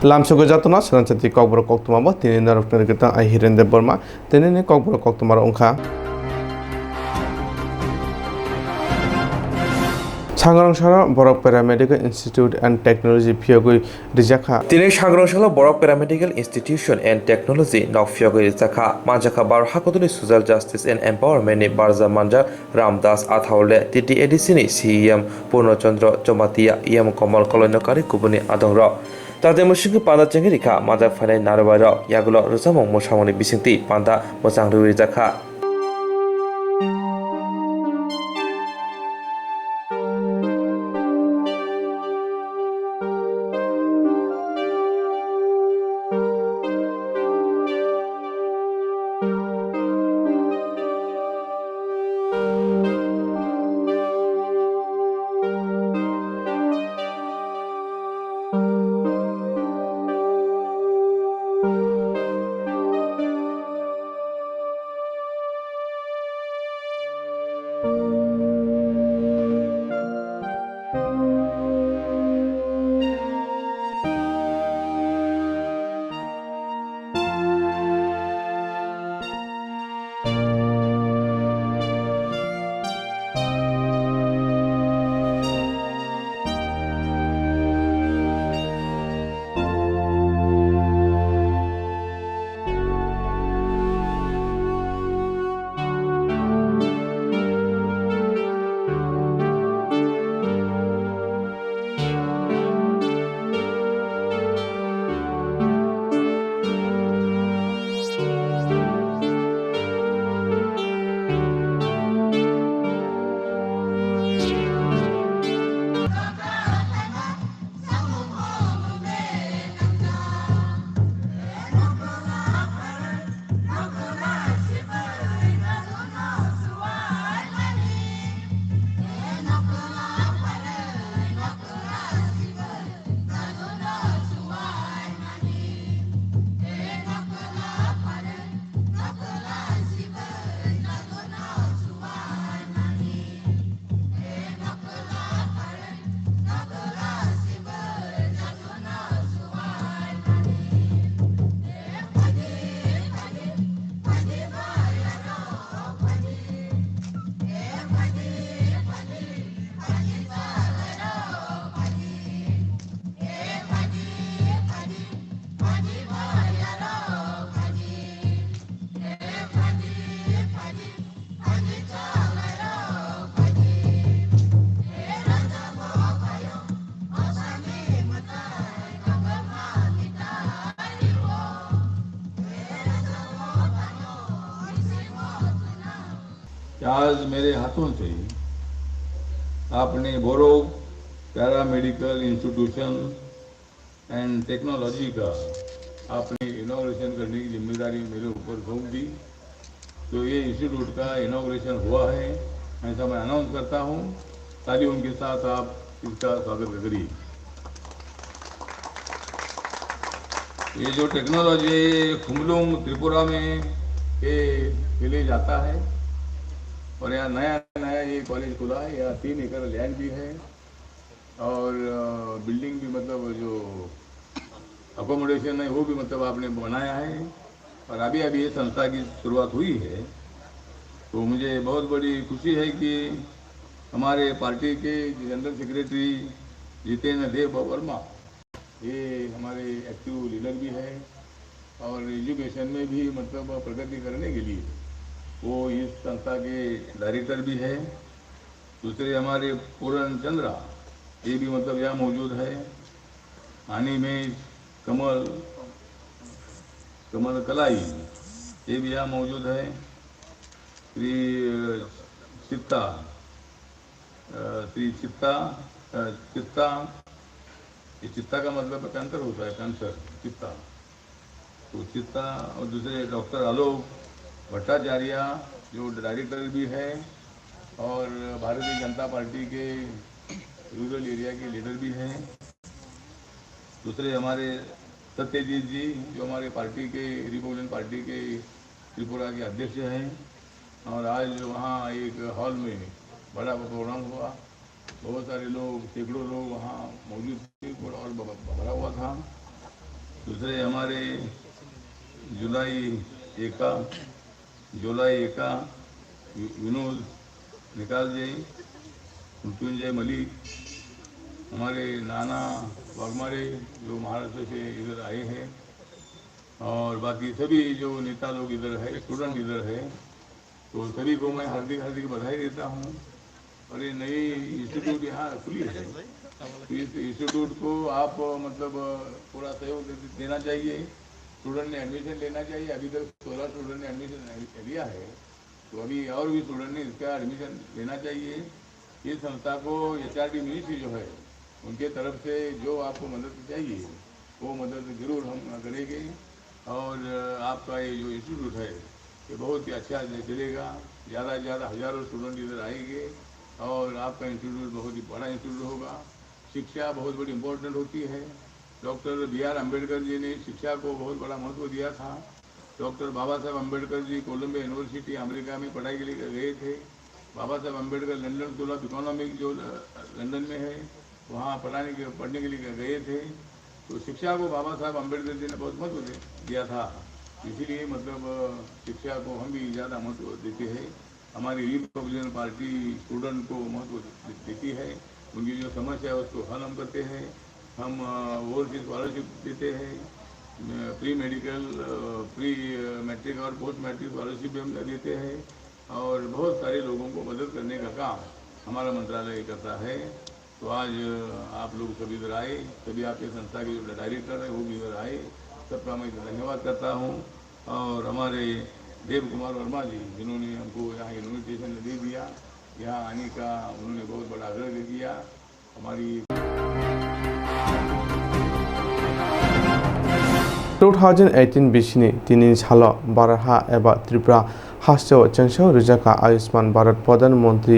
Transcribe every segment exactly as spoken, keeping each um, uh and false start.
Lamsogwi jatona swnamsati kokborok koktwma bo tini norokni rwgwi tong ai Hiren Deb Borma. Tinini kokborok koktwma rok wngkha. Sangrong salo borok Paramedical Institute and Technology phiyogwi rijakha. Tini Sangrong salo borok Paramedical Institution and Technology nok phiyogwi rijakha. Manjakha Bharat Hakodoli Social Justice and Empowerment ni barja manjak Ram Das Athaole, T T A D C ni C E M Purno Chandra Jamatia, E M Komal Koloino kari kubuni adongrok. Tate mwswngwi panda chengwi rikha, majak phainai narwai rok, yagulo rwchapmung mwsamungni bisingtwi panda mwchang rwui rijakha. आज मेरे हाथों से आपने बोरो paramedical institution and technology का आपने इनॉग्रेशन करने की जिम्मेदारी मेरे ऊपर थोप दी। तो ये इंस्टीट्यूट का इनॉग्रेशन हुआ है, ऐसा मैं अनाउंस करता हूँ। तालियों के साथ आप इसका स्वागत करिए। ये जो टेक्नोलॉजी है, ये खुमलुंग त्रिपुरा में ये के लिए जाता है और यहाँ नया नया ये कॉलेज खुला है। यहाँ तीन एकड़ लैंड भी है और बिल्डिंग भी, मतलब जो अकोमोडेशन है वो भी, मतलब आपने बनाया है और अभी अभी ये संस्था की शुरुआत हुई है। तो मुझे बहुत बड़ी खुशी है कि हमारे पार्टी के जनरल सेक्रेटरी जितेंद्र देव वर्मा, ये हमारे एक्टिव लीडर भी है और एजुकेशन में भी, मतलब प्रगति करने के लिए वो इस संस्था के डायरेक्टर भी है। दूसरे हमारे पूरन चंद्रा, ये भी, मतलब यहाँ मौजूद है। अनिमेश कमल, कमल कलाई, ये भी यहाँ मौजूद है। श्री चित्ता, श्री चित्ता, चित्ता, ये चित्ता का मतलब कैंसर होता है, कैंसर चित्ता। तो चित्ता और दूसरे डॉक्टर आलोक भट्टाचार्य, जो डायरेक्टर भी है और भारतीय जनता पार्टी के रूरल एरिया के लीडर भी हैं। दूसरे हमारे सत्यजीत जी, जो हमारे पार्टी के, रिपब्लिकन पार्टी के त्रिपुरा के अध्यक्ष हैं। और आज वहाँ एक हॉल में बड़ा प्रोग्राम हुआ, बहुत सारे लोग, सैकड़ों लोग वहाँ मौजूद थे, बड़ा हॉल भ-, भरा हुआ था। दूसरे हमारे जुलाई एका, जुलाई एका, यु-, विनोद निकाल जी, मृत्युंजय मलिक, हमारे नाना वाघमारे जो महाराष्ट्र से इधर आए हैं, और बाकी सभी जो नेता लोग इधर है, स्टूडेंट इधर है, तो सभी को मैं हार्दिक हार्दिक बधाई देता हूँ। और ये नई इंस्टीट्यूट यहाँ खुली है, तो इस इंस्टीट्यूट को आप, मतलब, पूरा सहयोग दे-, देना चाहिए। स्टूडेंट ने एडमिशन लेना चाहिए। अभी तक सोलह स्टूडेंट ने एडमिशन लिया है, तो अभी और भी स्टूडेंट ने इसका एडमिशन लेना चाहिए। इस संस्था को एचआरडी मिनिस्ट्री जो है, उनके तरफ से जो आपको मदद चाहिए, वो मदद जरूर हम करेंगे। और आपका ये जो इंस्टीट्यूट है, ये बहुत ही अच्छा चलेगा। ज़्यादा से ज़्यादा हज़ारों स्टूडेंट इधर आएंगे और आपका इंस्टीट्यूट बहुत ही बड़ा इंस्टीट्यूट होगा। शिक्षा बहुत बड़ी इम्पोर्टेंट होती है। डॉक्टर बी आर अम्बेडकर जी ने शिक्षा को बहुत बड़ा महत्व दिया था। डॉक्टर बाबा साहब अम्बेडकर जी कोलंबिया यूनिवर्सिटी अमेरिका में पढ़ाई के लिए गए थे। बाबा साहब Ambedkar London school of economic जो, अ, लंदन में है, वहाँ पढ़ाने के, पढ़ने के लिए गए थे। तो शिक्षा को बाबा साहब अम्बेडकर जी ने बहुत महत्व दे-, दिया था। इसीलिए, मतलब, अ, शिक्षा को हम भी ज़्यादा महत्व देते हैं। हमारी रिपब्लिकन पार्टी स्टूडेंट को महत्व दे-, देती है। उनकी जो समस्या है, उसको हल हम करते हैं। हम, अ, ओवरसीज स्कॉलरशिप देते हैं, अ, प्री मेडिकल, अ, प्री, अ, मैट्रिक और पोस्ट मैट्रिक स्कॉलरशिप भी हम देते हैं, और बहुत सारे लोगों को मदद करने का काम हमारा मंत्रालय करता है। तो आज, अ, आप लोग सभी इधर आए, सभी आपके संस्था के जो डायरेक्टर हैं, वो भी इधर आए, सबका मैं धन्यवाद करता हूँ। और हमारे देव कुमार वर्मा जी, जिन्होंने हमको यहाँ इन्विटेशन दे दिया, यहाँ आने का उन्होंने बहुत बड़ा आग्रह किया। हमारी Two thousand eighteen bisini tini salo Bharat ha eba Tripura hasteo chengsa rijak kha Ayushman Bharat Pradhan Mantri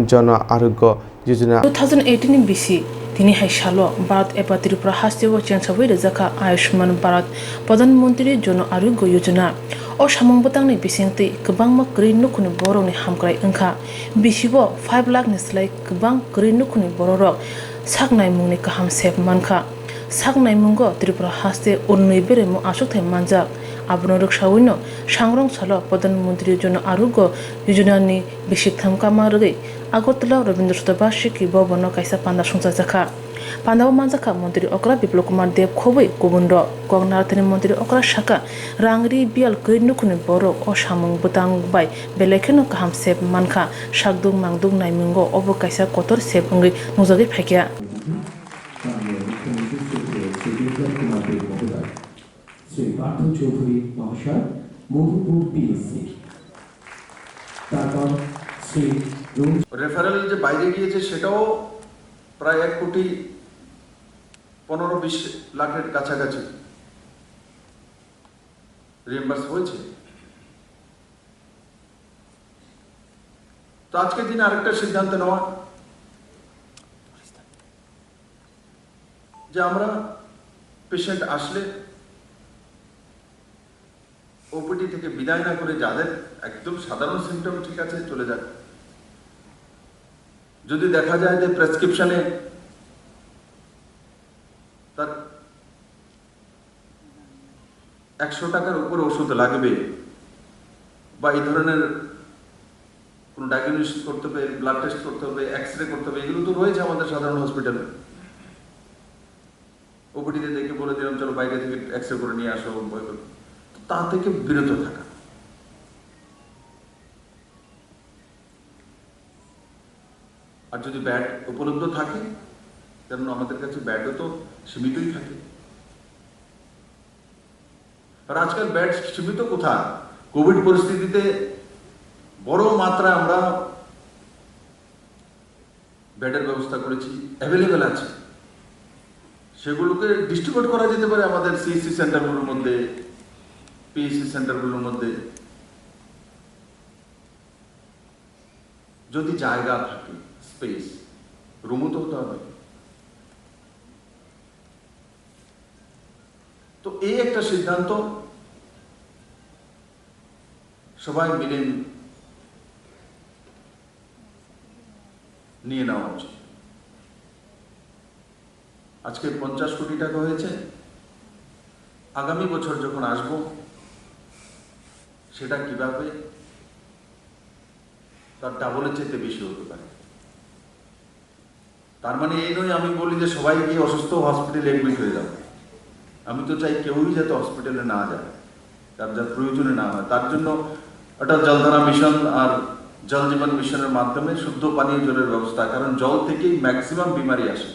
Jan Arogya Yojana. Two thousand eighteen ni bisi tini hai salo Bharat eba Tripura hasteo chengsawi rijak kha Ayushman Bharat Pradhan Mantri Jan Arogya Yojana. O samung bwtangni bisingtwi kwbangma kwrwi nukhungni borokni hamkrai wngkha. Bisibo five lakh ni slai kwbang kwrwi nukhungni bororok sak naimungni kaham sep mankha. Sak naimungo Tripura haste ulnwi beremo achukthai manjak. Abono rwksawino sangrong salo Pradhan Mantri Jan Arogya Yojana ni bisik tham kama rwgwi Agartala Rabindra Sotobasiki Bhavan o kaisa panda songchajakha. Pandao manjakha Montri okra Biplab Kumar Deb khobwi kubunrok. Kok narwkthani Montri okra sakha, rang ri biyal kwrwi nukhungni borok o samung bwtang bai belai kheno kaham sep mankha, sakduk mangduk naimungo obo kaisa kotor sep wngwi nukjagwi phaikha. Shri পার্থ চৌধুরী মহাশয়, মধুপুর পিএসসি। তারপর শ্রী রঞ্জিত রেফারেল যে বাইরে গিয়েছে, সেটাও প্রায় এক কোটি পনেরো বিশ লাখের কাছাকাছি রিয়েম্বার্স হয়েছে। তো আজকের দিনে আরেকটা সিদ্ধান্ত নেওয়া যে আমরা পেশেন্ট আসলে ওপিডি থেকে বিদায় না করে যাদের একদম সাধারণ সিমটম ঠিক আছে, চলে যাক। যদি দেখা যায় যে প্রেসক্রিপশনে তার একশো টাকার উপরে ওষুধ লাগবে বা এই ধরনের কোনো ডায়াগনোসিস করতে হবে, ব্লাড টেস্ট করতে হবে, এক্স রে করতে হবে, এগুলো তো রয়েছে আমাদের সাধারণ হসপিটালে। ওপিডিতে দেখে বলে দিলাম, "চলো, বাইরে থেকে এক্স রে করে নিয়ে আসো, বই করো।" তো তা থেকে বিরত থাকা। আর যদি বেড উপলব্ধ থাকে, কারণ আমাদের কাছে বেডও তো সীমিতই থাকে। আর আজকাল বেড সীমিত কোথায়? কোভিড পরিস্থিতিতে বড় মাত্রায় আমরা বেডের ব্যবস্থা করেছি, অ্যাভেলেবল আছে। সেগুলোকে ডিস্ট্রিবিউট করা যেতে পারে আমাদের সিএইচসি সেন্টারগুলোর মধ্যে, পিএইচসি সেন্টারগুলোর মধ্যে। যদি জায়গা থাকে, স্পেস, রুমও তো হতে হবে। তো এই একটা সিদ্ধান্ত সবাই মিলে নিয়ে নেওয়া উচিত। আজকে পঞ্চাশ কোটি টাকা হয়েছে, আগামী বছর যখন আসবো, সেটা কিভাবে তার ডাবলের চাইতে বেশি হতে পারে। তার মানে এই নয় আমি বলি যে সবাই গিয়ে অসুস্থ হসপিটালে অ্যাডমিট হয়ে যাও। আমি তো চাই কেউই যাতে হসপিটালে না যায়, তার যার প্রয়োজনে না হয়। তার জন্য অটল জলধারা মিশন আর জল জীবন মিশনের মাধ্যমে শুদ্ধ পানীয় জলের ব্যবস্থা, কারণ জল থেকেই ম্যাক্সিমাম বিমারি আসে।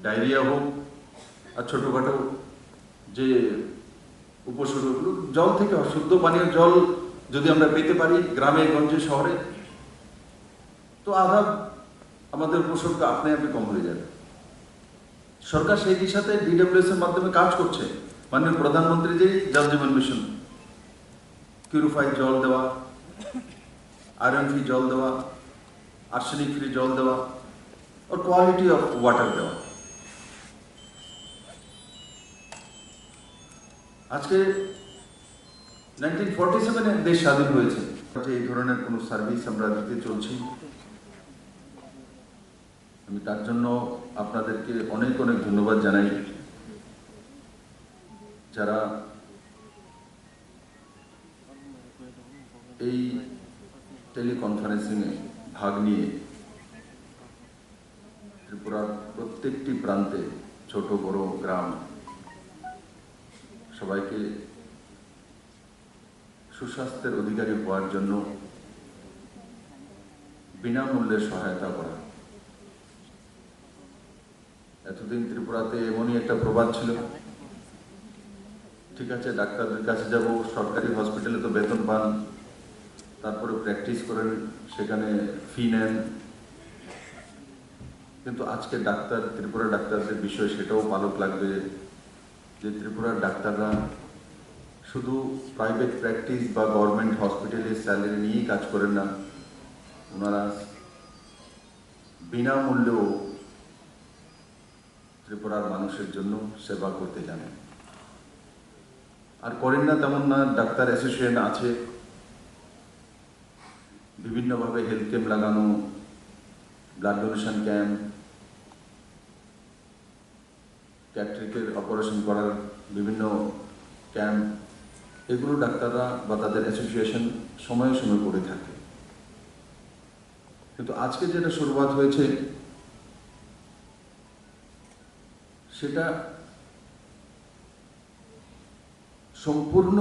ডায়রিয়া হোক আর ছোটোখাটো যে উপসর্গগুলো, জল থেকে হয়। শুদ্ধ পানীয় জল যদি আমরা পেতে পারি গ্রামে গঞ্জে শহরে, তো আধা আমাদের উপসর্গ আপনি আপনি কম হয়ে যাবে। সরকার সেই দিশাতে ডিডব্লিউএস এর মাধ্যমে কাজ করছে। মাননীয় প্রধানমন্ত্রী যে জল জীবন মিশন, পিউরিফাই জল দেওয়া, আয়রন ফ্রি জল দেওয়া, আর্সেনিক ফ্রি জল দেওয়া, ও কোয়ালিটি অফ ওয়াটার দেওয়া। আজকে নাইনটিন ফর্টি সেভেনে দেশ স্বাধীন হয়েছে, যে এই ধরনের কোনো সার্ভিস আমরা দিতে চলছি। আমি তার জন্য আপনাদেরকে অনেক অনেক ধন্যবাদ জানাই, যারা এই টেলিকনফারেন্সিংয়ে ভাগ নিয়ে ত্রিপুরার প্রত্যেকটি প্রান্তে, ছোট বড় গ্রাম, সবাইকে সুস্বাস্থ্যের অধিকারী হওয়ার জন্য বিনামূল্যে সহায়তা করা। এতদিন ত্রিপুরাতে এমনই একটা প্রবাদ ছিল, ঠিক আছে, ডাক্তারদের কাছে যাব, সরকারি হসপিটালে তো বেতন পান, তারপরে প্র্যাকটিস করেন, সেখানে ফি নেন। কিন্তু আজকে ডাক্তার, ত্রিপুরা ডাক্তারদের বিষয়ে সেটাও পালক লাগবে যে ত্রিপুরার ডাক্তাররা শুধু প্রাইভেট প্র্যাকটিস বা গভর্নমেন্ট হসপিটালে স্যালারি নিয়েই কাজ করেন না, ওনারা বিনামূল্যেও ত্রিপুরার মানুষের জন্য সেবা করতে জানেন। আর করেন না তেমন না, ডাক্তার অ্যাসোসিয়েশন আছে, বিভিন্নভাবে হেলথ ক্যাম্প লাগানো, ব্লাড ডোনেশন ক্যাম্প, ক্যাটরিকের অপারেশন করার বিভিন্ন ক্যাম্প, এগুলো ডাক্তাররা বা তাদের অ্যাসোসিয়েশন সময়ে সময়ে করে থাকে। কিন্তু আজকে যেটা শুরুয়াত হয়েছে, সেটা সম্পূর্ণ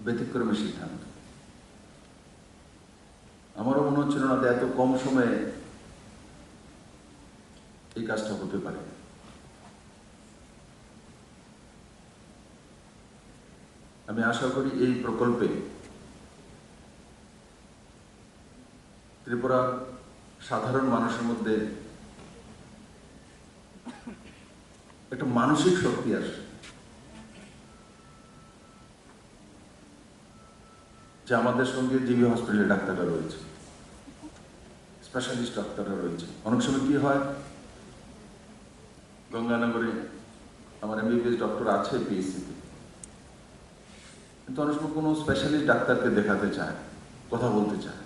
ব্যতিক্রমী সিদ্ধান্ত। আমারও মনে হচ্ছিল না যে এত কম সময়ে এই কাজটা হতে পারে। আমি আশা করি এই প্রকল্পে ত্রিপুরার সাধারণ মানুষের মধ্যে একটা মানসিক শক্তি আসবে যে আমাদের সঙ্গে জিবি হসপিটালে ডাক্তাররা রয়েছে, স্পেশালিস্ট ডাক্তাররা রয়েছে। অনেক সময় কি হয়, গঙ্গানগরে আমার এমবিবিএস ডক্টর আছে পিএইচসিতে, কিন্তু অনেক সময় কোনো স্পেশালিস্ট ডাক্তারকে দেখাতে চায়, কথা বলতে চায়,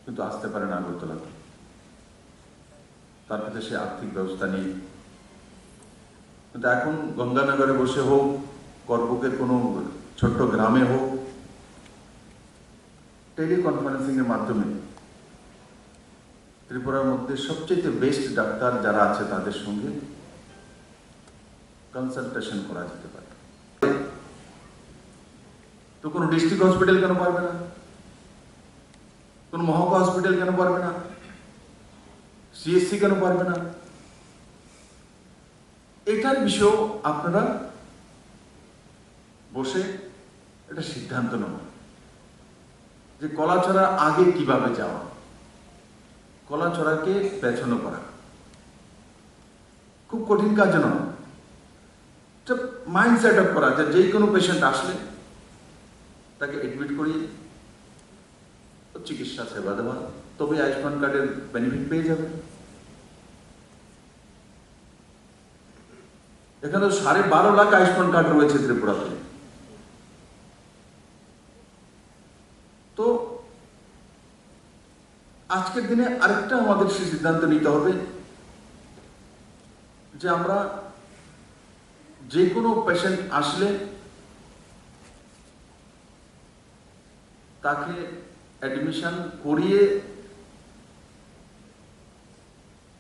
কিন্তু আসতে পারে না আগরতলাতে, তার কাছে সে আর্থিক ব্যবস্থা নেই। কিন্তু এখন গঙ্গানগরে বসে হোক, করবুকের কোনো ছোট্ট গ্রামে হোক, টেলিকনফারেন্সিংয়ের মাধ্যমে ত্রিপুরার মধ্যে সবচেয়ে বেস্ট ডাক্তার যারা আছে তাদের সঙ্গে কনসালটেশন করা যেতে পারে। তো কোনো ডিস্ট্রিক্ট হসপিটাল কেন পারবে না? কোনো মহকুমা হসপিটাল কেন পারবে না? সিএসসি কেন পারবে না? এটার বিষয়েও আপনারা বসে একটা সিদ্ধান্ত নেওয়া যে কলাছড়া আগে কিভাবে যাওয়া, কলাছড়াকে পেছনে করা খুব কঠিন কাজ নয়। একটা মাইন্ড সেট আপ করা যে যে কোনো পেশেন্ট আসলে তাকে অ্যাডমিট করিয়ে চিকিৎসা সেবা দেওয়া, তবে আয়ুষ্মান কার্ডের বেনিফিট পেয়ে যাবে। এখানে তো সাড়ে বারো লাখ আয়ুষ্মান কার্ড রয়েছে ত্রিপুরাতে। তো আজকের দিনে আরেকটা আমাদের সে সিদ্ধান্ত নিতে হবে যে আমরা যে কোনো পেশেন্ট আসলে তাকে অ্যাডমিশন করিয়ে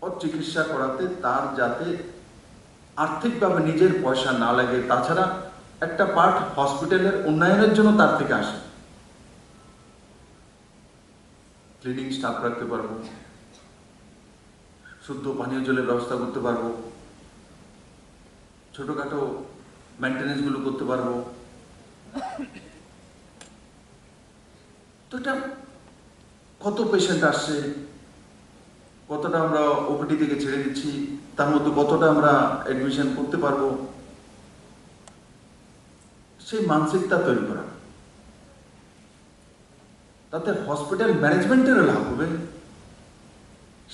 ও চিকিৎসা করাতে তার যাতে আর্থিকভাবে নিজের পয়সা না লাগে। তাছাড়া একটা পার্ট হসপিটালের উন্নয়নের জন্য তার থেকে আসে। ক্লিনিং স্টাফ রাখতে পারবো, শুদ্ধ পানীয় জলের ব্যবস্থা করতে পারবো, ছোটোখাটো মেনটেনেন্সগুলো করতে পারবো। তো এটা কত পেশেন্ট আসছে, কতটা আমরা ওপিডি থেকে ছেড়ে দিচ্ছি, তার মধ্যে কতটা আমরা অ্যাডমিশন করতে পারবো, সেই মানসিকতা তৈরি করা। তাতে হসপিটাল ম্যানেজমেন্টেরও লাভ হবে,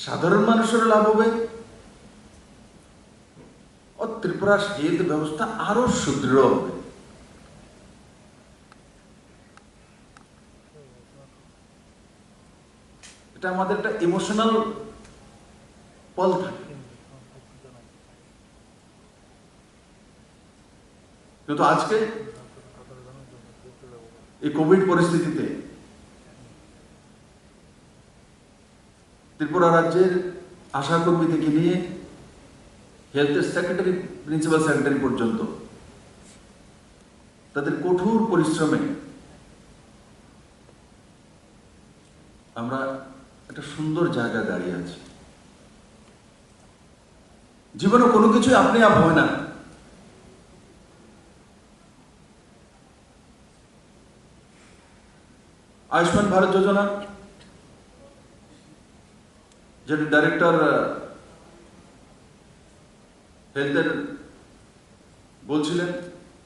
সাধারণ মানুষেরও লাভ হবে, ও ত্রিপুরার হেলথ ব্যবস্থা আরো সুদৃঢ় হবে। এটা আমাদের একটা ইমোশনাল পল থাকে। কিন্তু আজকে এই কোভিড পরিস্থিতিতে ত্রিপুরা রাজ্যের আশাকর্মী থেকে নিয়ে হেলথের সেক্রেটারি, প্রিন্সিপাল সেক্রেটারি পর্যন্ত তাদের কঠোর পরিশ্রমে আমরা একটা সুন্দর জায়গায় দাঁড়িয়ে আছি। জীবনে কোনো কিছুই আপনি আপ হয় না। আয়ুষ্মান ভারত যোজনা, যেটা ডাইরেক্টর হেলথের বলছিলেন,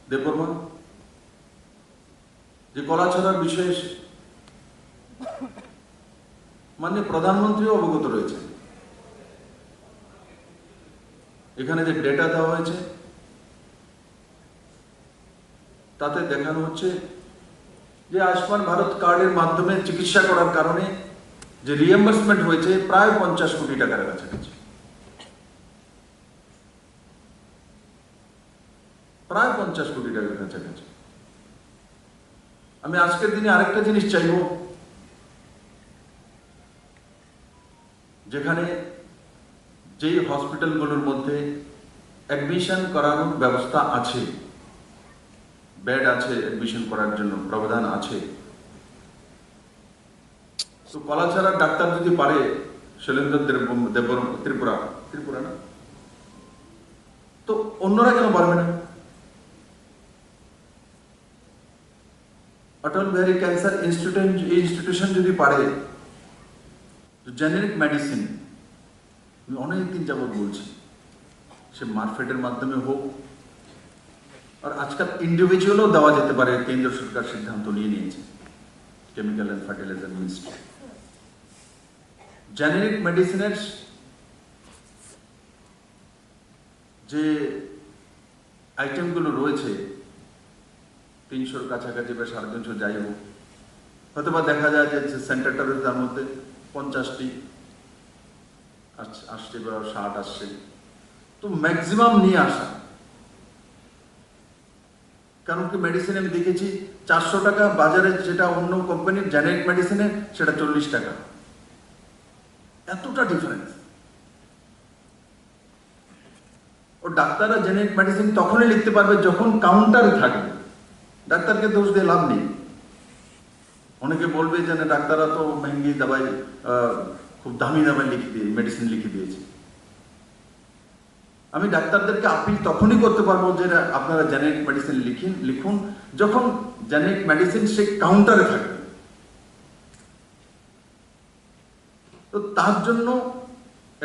দেববর্মা, যে কলাছড়ার বিষয়ে মাননীয় প্রধানমন্ত্রীও অবগত রয়েছে। এখানে যে ডেটা দেওয়া হয়েছে, তাতে দেখানো হচ্ছে যে আয়ুষ্মান ভারত কার্ডের মাধ্যমে চিকিৎসা করার কারণে যে রিএম্বার্সমেন্ট হয়েছে প্রায় পঞ্চাশ কোটি টাকার কাছাকাছি। প্রায় পঞ্চাশ কোটি টাকার কাছাকাছি। আমি আজকের দিনে আরেকটা জিনিস চাইব, যেখানে যেই হসপিটালগুলোর মধ্যে অ্যাডমিশন করানোর ব্যবস্থা আছে, বেড আছে অ্যাডমিশন করার জন্য, ব্যবধান আছে, তো কলাছড়ার ডাক্তার যদি পারে, শৈলেন্দ্র দেব-, দেববর্মা, ত্রিপুরা, ত্রিপুরা না, তো অন্যরা কেন পারবে না? অটল বিহারী ক্যান্সার ইনস্টিটিউশন, ইনস্টিটিউশন যদি পারে, তো জেনেরিক মেডিসিন, আমি অনেক দিন যাবত বলছি, সে মারফেডের মাধ্যমে হোক, আর আজকাল ইন্ডিভিজুয়ালও দেওয়া যেতে পারে, কেন্দ্র সরকার সিদ্ধান্ত নিয়ে নিয়েছে, chemical and fertiliser ministry. Generic মেডিসিনের যে আইটেমগুলো রয়েছে, তিনশোর কাছাকাছি বা সাড়ে তিনশো, যাই হোক, হয়তো বা দেখা যায় যে, যে সেন্টারটা রয়েছে, তার মধ্যে পঞ্চাশটি আস-, আসছে বা ষাট আসছে, তো ম্যাক্সিমাম নিয়ে আসা। কারণ কি, মেডিসিন আমি দেখেছি, চারশো টাকা বাজারে যেটা অন্য কোম্পানির জেনেরিক মেডিসিনে, সেটা চল্লিশ টাকা, এতটা ডিফারেন্স। ও ডাক্তাররা জেনেরিক মেডিসিন তখনই লিখতে পারবে যখন কাউন্টারে থাকবে। ডাক্তারকে দোষ দিয়ে লাভ নেই। অনেকে বলবে যে, "না, ডাক্তাররা তো মেহেঙ্গি দাবাই, আহ, খুব দামি দাবাই লিখে দিয়ে, মেডিসিন লিখে দিয়েছে।" আমি ডাক্তারদেরকে আপিল তখনই করতে পারবো যে, "আপনারা জেনেরিক মেডিসিন লিখিন, লিখুন, যখন জেনেরিক মেডিসিন সেই কাউন্টারে থাকবে।" তো তার জন্য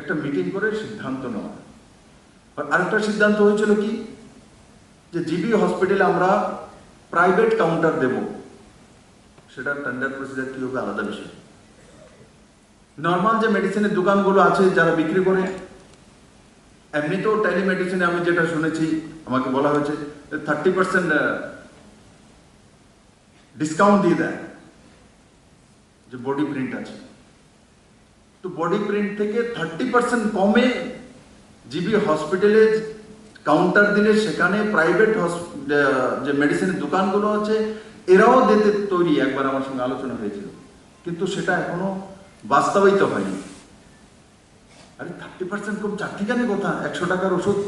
একটা মিটিং করে সিদ্ধান্ত নেওয়া। আর আরেকটা সিদ্ধান্ত হয়েছিল কি, যে জিবি হসপিটালে আমরা প্রাইভেট কাউন্টার দেব, সেটা টেন্ডার প্রসিজার কী হবে, আলাদা বিষয়। নর্মাল যে মেডিসিনের দোকানগুলো আছে, যারা বিক্রি করে, এমনিতেও টেলিমেডিসিনে আমি যেটা শুনেছি, আমাকে বলা হয়েছে, থার্টি পার্সেন্ট ডিসকাউন্ট দিয়ে দেয় যে বডি প্রিন্ট আছে। তো বডি প্রিন্ট থেকে থার্টি পার্সেন্ট কমে জিবি হসপিটালে কাউন্টার দিলে সেখানে প্রাইভেট যে মেডিসিনের দোকানগুলো আছে, এরাও দিতে তৈরি, একবার আমার সঙ্গে আলোচনা হয়েছিল, কিন্তু সেটা এখনো বাস্তবায়িত হয়নি। আরে, থার্টি পার্সেন্ট কম চার ঠিকানে কথা, একশো টাকার ওষুধ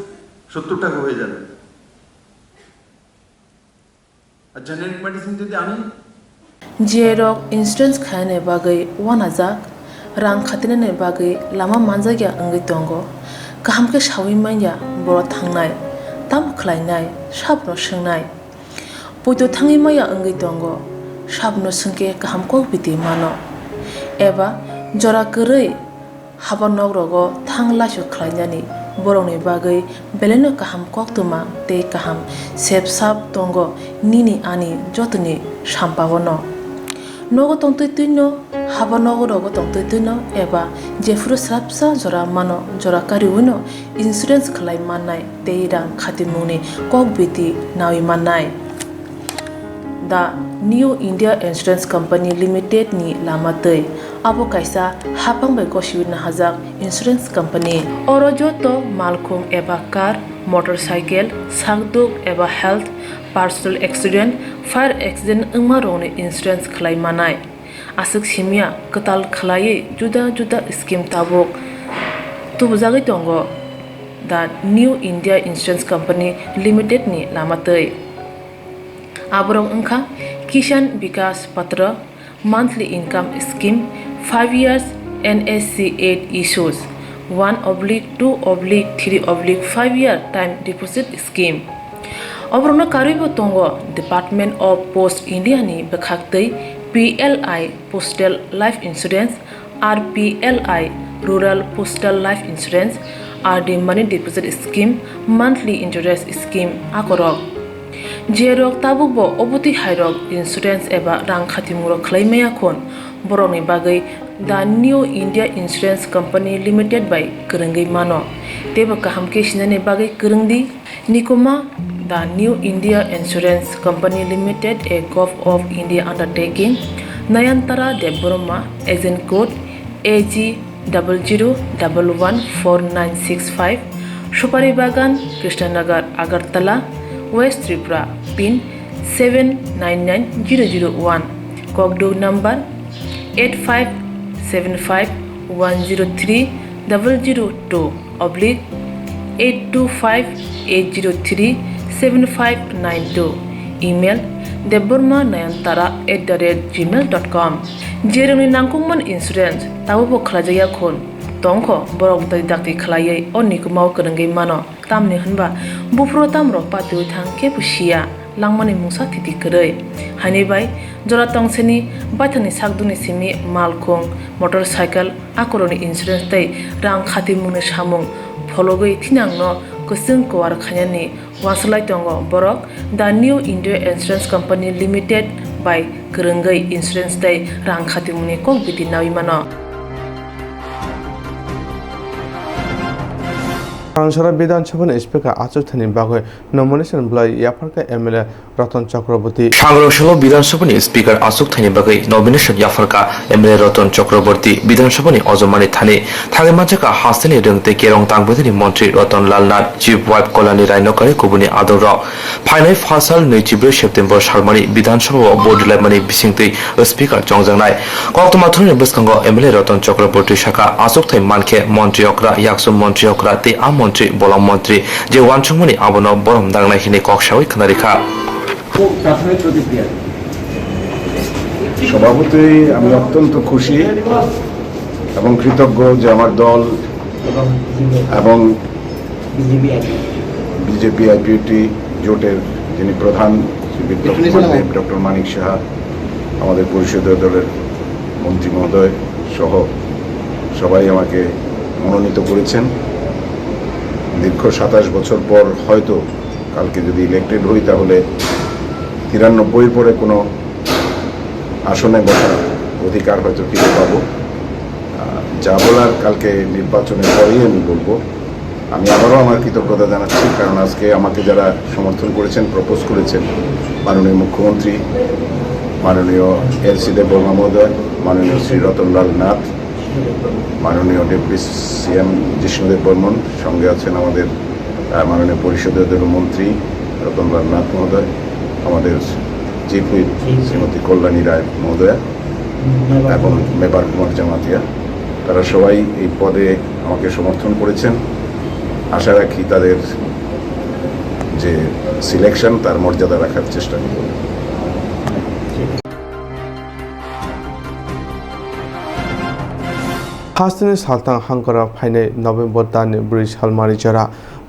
সত্তর টাকা হয়ে যাবে। আর জেনারিক মেডিসিন যদি আনি, J rok insurance khainani bagwi uanajak, rang khatinani bagwi lama manjakya wngwi tongo. Kaham khe saui manya borok thangnai, tamo khlainai, sabno swngnai. Poito thangwi maya wngwi tongo, sabno swngkhe kaham kok biti mano. Eba jora kwrwi haba nok rogo thang laisu khlainani borokni bagwi belaino kaham koktwma tei kaham sep sap tongo nini ani jotoni sampao no. Nogo tongtwi twino, haba nogo rogo tongtwi twino eba jephuru swrapsa jora mano, jora kariwino insurance khlai mannai tei rang khatimungni kok biti nawi mannai. The New India Insurance Company Limited ni lama twi. Abo kaisa hapang bai gosiwi nahajak insurance company. Oro joto malkhung eba car, motorcycle, sakduk eba health, personal accident, fire accident wngma rokni insurance khlai manai. Aswk simya kwtal khlaiwi juda juda scheme tabuk tubujagwi tongo The New India Insurance Company Limited ni lama twi. Aborok wngkha Kisan Vikas Patra, monthly income scheme, five years N S C eight issues, one oblique two oblique three oblique five year time deposit scheme. Oborokno karwibo tongo Department of Post India ni bwkhaktwi P L I Postal Life Insurance, R P L I Rural Postal Life Insurance, R D Money Deposit Scheme, Monthly Interest Scheme akorok. Jerok tabukbo obotwi hairok insurance eba rang khatimungrok khlai maya khun, borokni bagwi The New India Insurance Company Limited bai kwrwngwi mano. Teibo kaham khe sinani bagwi kwrwng di. Nikuma, The New India Insurance Company Limited, a Govt of India undertaking, Nayantara Debbarma, agent code A G double zero double one four nine six five, Supari Bagan, Krishnanagar, Agartala, West Tripura, pin seven nine nine zero zero one, Kokduk number eight five seven five one zero three double zero two oblique eight two five eight zero three seven five nine two, email debbarma nayantara at the rate gmail dot com. Jerokni nangkukmani insurance tabukbo khlaijakya khun tongkho, borok bwtwi dakti khlaiwi o nikumao kwrwngwi mano. Tamni hwnba buphuru tamrok patiwi thang kebo siya, langmani mungsa thiti kwrwi. Haini bai jora tongseni baithangni sakdukni simi malkhung, motorcycle, akorokni insurance tei rang khatimungni samung phologwi thinangno kwchwng kwar khainani uansuk lai tongo borok The New India Insurance Company Limited bai kwrwngwi insurance tei rang khatimungni kok biti nawi mano. Thangsara Bidhan Sabhani Speaker achuk thani bagwi nomination bwlai yapharkha M L A Ratan Chakraborty. Thangrosalo Bidhan Sabhani Speaker achuk thani bagwi nomination yapharkha M L A Ratan Chakraborty. Bidhan Sabhani ojomani thani thangwi manjakha hasteni rwng tei kerong tangbaidani montri Ratan Lal Nath, Chief Whip Kalyani Raino kare kubuni adongrok. Phainai phasal nwi chibrwi September salmani Bidhan Sabha o vote rwlaimani bisingtwi Speaker chongjaknai. Koktwma thuruni bwskango M L A Ratan Chakraborty sakha, achukthai mankhe montri okra, yaksu montri okra tei a montri bolong montri je uansukmani abono borom dangnai hwnwi kok saui khwnarikha. সভাপতি, আমি অত্যন্ত খুশি এবং কৃতজ্ঞ যে আমার দল এবং বিজেপি আইপিএফটি জোটের যিনি প্রধান শ্রী বিপ্লব কুমার দেব, ডক্টর মানিক সাহা, আমাদের পরিষদীয় দলের মন্ত্রী মহোদয় সহ সবাই আমাকে মনোনীত করেছেন। দীর্ঘ সাতাশ বছর পর হয়তো কালকে যদি ইলেক্টেড হই, তাহলে তিরানব্বইয়ের পরে কোনো আসনে বসার অধিকার হয়তো ফিরে পাবো। আহ, যা বলার কালকে নির্বাচনের পরেই আমি বলবো। আমি আবারও আমার কৃতজ্ঞতা জানাচ্ছি, কারণ আজকে আমাকে যারা সমর্থন করেছেন, প্রপোজ করেছেন, মাননীয় মুখ্যমন্ত্রী, মাননীয় এলসি দেববর্মা মহোদয়, মাননীয় শ্রী রতনলাল নাথ, মাননীয় ডেপুটি সিএম জিষ্ণুদেব বর্মন, সঙ্গে আছেন আমাদের আহ, মাননীয় পরিষদীয় দলের মন্ত্রী রতনলাল নাথ মহোদয়, আমাদের চিফ হুইপ শ্রীমতী কল্যাণী রায় মহোদয়া এবং মেবার কুমার জমাতিয়া। তারা সবাই এই পদে আমাকে সমর্থন করেছেন। আশা রাখি তাদের যে সিলেকশন, তার মর্যাদা রাখার চেষ্টা করব। Hasteni saltang hangkora phainai November talni brwi salmari jora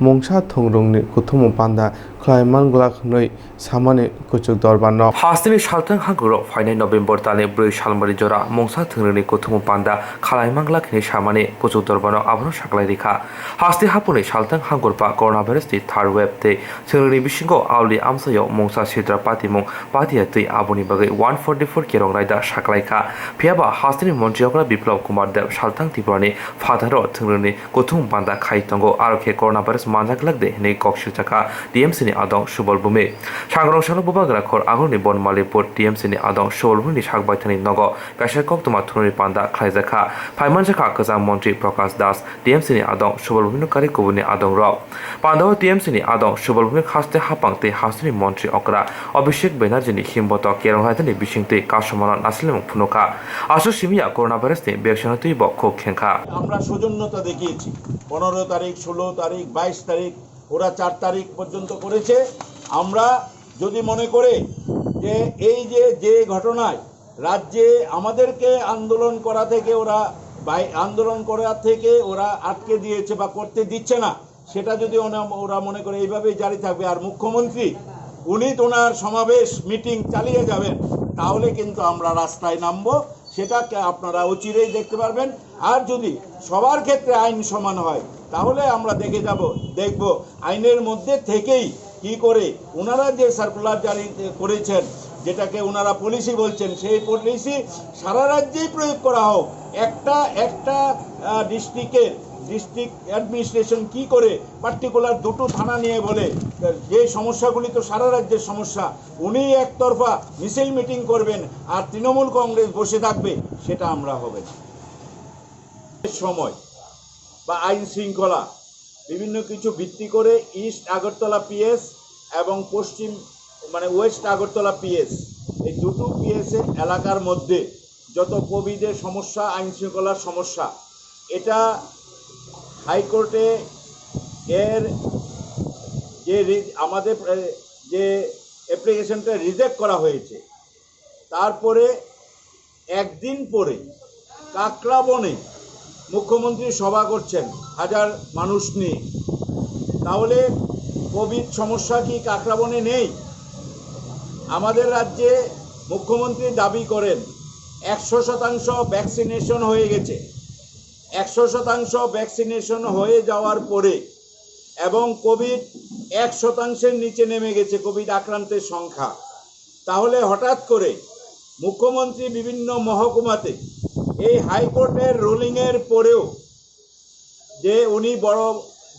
mungsa thungrungni kuthumung panda khlai manglak hwnwi samani kuchuk dorbarno. Hasteni saltang hangkoro phainai November talni brwi salmari jora mungsa thungrungni kuthumung panda khlai manglak hwnwi samani kuchuk dorbarno abono saklai rikha. Haste haphangni saltang hangkorpha coronavirus ni third wave tei thungrungni bisingo auli amchaio mungsa sidra patimung patiya twi aboni bagwi one forty four kerong raida saklaikha. Phiyaba hasteni montri okra Biplab Kumar Deb saltang Tripurani phataro thungrungni kuthum panda khai tongo, aro khe coronavirus manjak glak de hwnwi kok silchakha T M C ni adong Subal Bhumi. Sangrong salo bubagra khor agulni Bonmalipur T M C ni adong Subal Bhumi ni sak baithani nogo kaisa koktwma thungrungni panda khlaijakha. Phaimanjakha kwcham montri Prakash Das, T M C ni adong Subal Bhumi no kari kubuni adong rok. Pandao T M C ni adong Subal Bhumi haste haphang tei hasteni montri okra Abhishek Banerjee ni himboto kerong raidani bisingtwi kasomano nasilmung phunukha. Aswk simiya coronavirus ni vaccine twibo khuk khengkha. আমরা সৌজন্যতা দেখিয়েছি। পনেরো তারিখ, ষোলো তারিখ, বাইশ তারিখ, ওরা চার তারিখ পর্যন্ত করেছে। আমরা যদি মনে করে যে এই যে, যে ঘটনায় রাজ্যে আমাদেরকে আন্দোলন করা থেকে ওরা বাই-, আন্দোলন করা থেকে ওরা আটকে দিয়েছে বা করতে দিচ্ছে না, সেটা যদি ওনা-, ওরা মনে করে এইভাবেই জারি থাকবে, আর মুখ্যমন্ত্রী উনি তো ওনার সমাবেশ, মিটিং চালিয়ে যাবেন, তাহলে কিন্তু আমরা রাস্তায় নামবো। সেটা কে-, আপনারা অচিরেই দেখতে পারবেন। আর যদি সবার ক্ষেত্রে আইন সমান হয়, তাহলে আমরা দেখে যাব, দেখব আইনের মধ্যে থেকেই কি করে ওনারা যে সার্কুলার জারি করেছেন, যেটাকে ওনারা পলিসি বলছেন, সেই পলিসি সারা রাজ্যেই প্রয়োগ করা হোক। একটা, একটা, আহ, ডিস্ট্রিক্টের, ডিস্ট্রিক্ট অ্যাডমিনিস্ট্রেশন কি করে পার্টিকুলার দুটো থানা নিয়ে বলে, যে সমস্যাগুলি তো সারা রাজ্যের সমস্যা, উনি একতরফা মিছিল মিটিং করবেন আর তৃণমূল কংগ্রেস বসে থাকবে, সেটা আমরা হবে না। সময় বা আইন শৃঙ্খলা বিভিন্ন কিছু ভিত্তি করে ইস্ট আগরতলা পিএস এবং পশ্চিম, মানে, ওয়েস্ট আগরতলা পিএস, এই দুটো পিএস এর এলাকার মধ্যে যত কোভিডের সমস্যা, আইন শৃঙ্খলার সমস্যা, এটা হাইকোর্টে এর যে রি-, আমাদের, এ, যে অ্যাপ্লিকেশনটা রিজেক্ট করা হয়েছে, তারপরে একদিন পরে কাকড়াবনে মুখ্যমন্ত্রী সভা করছেন হাজার মানুষ নিয়ে, তাহলে কোভিড সমস্যা কি কাকড়াবনে নেই? আমাদের রাজ্যে মুখ্যমন্ত্রী দাবি করেন একশো শতাংশ ভ্যাকসিনেশন হয়ে গেছে। একশো শতাংশ ভ্যাকসিনেশন হয়ে যাওয়ার পরে এবং কোভিড এক শতাংশের নিচে নেমে গেছে কোভিড আক্রান্তের সংখ্যা, তাহলে হঠাৎ করে মুখ্যমন্ত্রী বিভিন্ন মহকুমাতে এই হাইকোর্টের রুলিংয়ের পরেও যে উনি বড়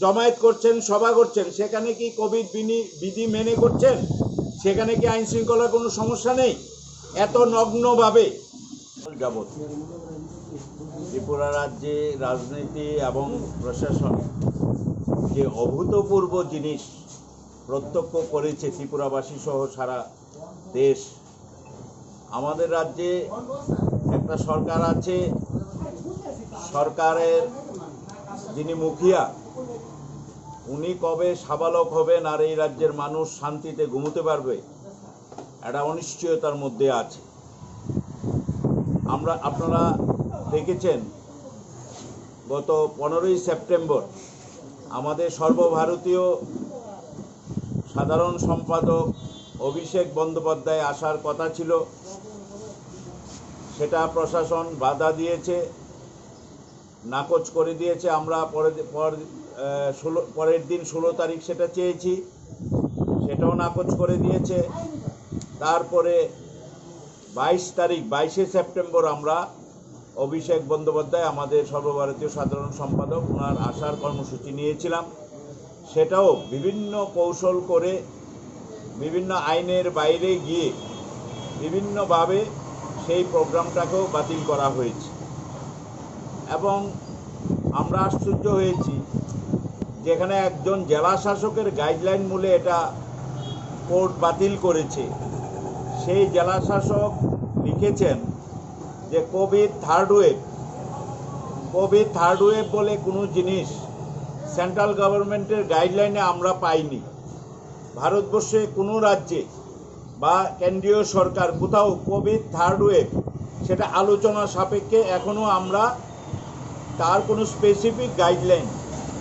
জমায়েত করছেন, সভা করছেন, সেখানে কি কোভিড বিনি-, বিধি মেনে করছেন? সেখানে কি আইন শৃঙ্খলার কোনো সমস্যা নেই? এত নগ্নভাবে যাবত ত্রিপুরা রাজ্যে রাজনীতি এবং প্রশাসন যে অভূতপূর্ব জিনিস প্রত্যক্ষ করেছে ত্রিপুরাবাসী সহ সারা দেশ। আমাদের রাজ্যে একটা সরকার আছে, সরকারের যিনি মুখিয়া, উনি কবে সাবালক হবেন আর এই রাজ্যের মানুষ শান্তিতে ঘুমোতে পারবে, একটা অনিশ্চয়তার মধ্যে আছে। আমরা, আপনারা দেখেছেন, গত পনেরোই সেপ্টেম্বর আমাদের সর্বভারতীয় সাধারণ সম্পাদক অভিষেক বন্দ্যোপাধ্যায় আসার কথা ছিল, সেটা প্রশাসন বাধা দিয়েছে, নাকচ করে দিয়েছে। আমরা পরের দি-, পর-, আহ, ষোলো, পরের দিন ষোলো তারিখ সেটা চেয়েছি, সেটাও নাকচ করে দিয়েছে। তারপরে বাইশ তারিখ, বাইশে সেপ্টেম্বর আমরা অভিষেক বন্দ্যোপাধ্যায়, আমাদের সর্বভারতীয় সাধারণ সম্পাদক, ওনার আসার কর্মসূচি নিয়েছিলাম। সেটাও বিভিন্ন কৌশল করে, বিভিন্ন আইনের বাইরে গিয়ে বিভিন্নভাবে সেই প্রোগ্রামটাকেও বাতিল করা হয়েছে। এবং আমরা আশ্চর্য হয়েছি, যেখানে একজন জেলা শাসকের গাইডলাইন মূলে এটা কোর্ট বাতিল করেছে, সেই জেলা শাসক লিখেছেন যে Covid third wave, Covid third wave বলে কোনো জিনিস সেন্ট্রাল গভর্নমেন্টের গাইডলাইনে আমরা পাইনি। ভারতবর্ষে কোনো রাজ্যে বা কেন্দ্রীয় সরকার কোথাও কোভিড থার্ড ওয়েভ, সেটা আলোচনা সাপেক্ষে এখনও আমরা তার কোনো স্পেসিফিক গাইডলাইন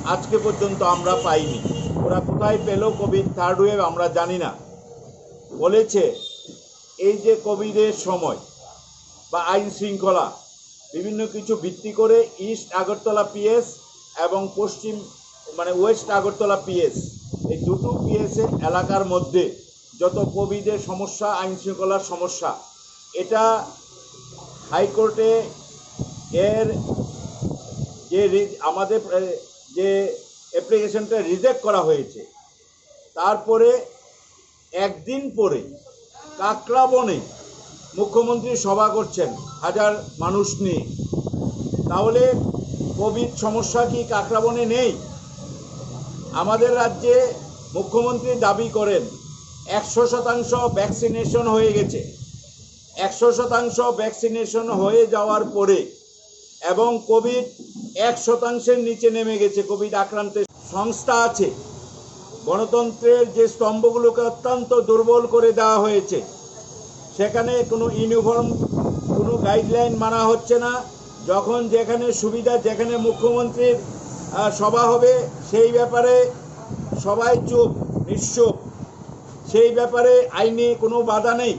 আজকে পর্যন্ত আমরা পাইনি। ওরা কোথায় পেল কোভিড থার্ড ওয়েভ, আমরা জানি না। বলেছে এই যে কোভিডের সময় বা আইন শৃঙ্খলা, বিভিন্ন কিছু ভিত্তি করে ইস্ট আগরতলা পিএস এবং পশ্চিম, মানে, ওয়েস্ট আগরতলা পিএস, এই দুটো পিএস এর এলাকার মধ্যে যত কোভিডের সমস্যা, আইন শৃঙ্খলার সমস্যা, এটা হাইকোর্টে এর যে রি-, আমাদের, এ, যে অ্যাপ্লিকেশনটা রিজেক্ট করা হয়েছে, তারপরে একদিন পরে কাকরাবনে মুখ্যমন্ত্রী সভা করছেন হাজার মানুষ নিয়ে। তাহলে কোভিড সমস্যা কি কাকরাবনে নেই? আমাদের রাজ্যে মুখ্যমন্ত্রী দাবি করেন একশো শতাংশ ভ্যাকসিনেশন হয়ে গেছে। একশো শতাংশ ভ্যাকসিনেশন হয়ে যাওয়ার পরে এবং কোভিড এক শতাংশের নিচে নেমে গেছে। কোভিড আক্রান্তের সংস্থা আছে, গণতন্ত্রের যে স্তম্ভগুলোকে অত্যন্ত দুর্বল করে দেওয়া হয়েছে, সেখানে কোনো ইউনিফর্ম, কোনো গাইডলাইন মানা হচ্ছে না। যখন যেখানে সুবিধা, যেখানে মুখ্যমন্ত্রীর, আহ, সভা হবে, সেই ব্যাপারে সবাই চুপ, নিশ্চুপ। সেই ব্যাপারে আইনে কোনো বাধা নেই।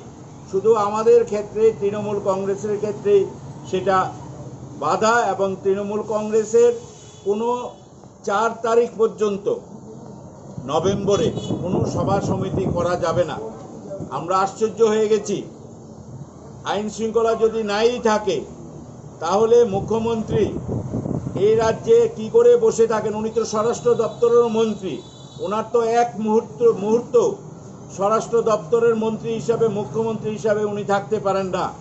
শুধু আমাদের ক্ষেত্রে, তৃণমূল কংগ্রেসের ক্ষেত্রে সেটা বাধা, এবং তৃণমূল কংগ্রেসের কোনো চার তারিখ পর্যন্ত নভেম্বরে কোনো সভা সমিতি করা যাবে না। আমরা আশ্চর্য হয়ে গেছি, আইন শৃঙ্খলা যদি নাই থাকে, তাহলে মুখ্যমন্ত্রী এই রাজ্যে কি করে বসে থাকেন? উনি তো স্বরাষ্ট্র দপ্তরেরও মন্ত্রী, ওনার তো এক মুহূর্ত মুহূর্ত স্বরাষ্ট্র দপ্তরের মন্ত্রী হিসাবে, মুখ্যমন্ত্রী হিসাবে উনি থাকতে পারেন না।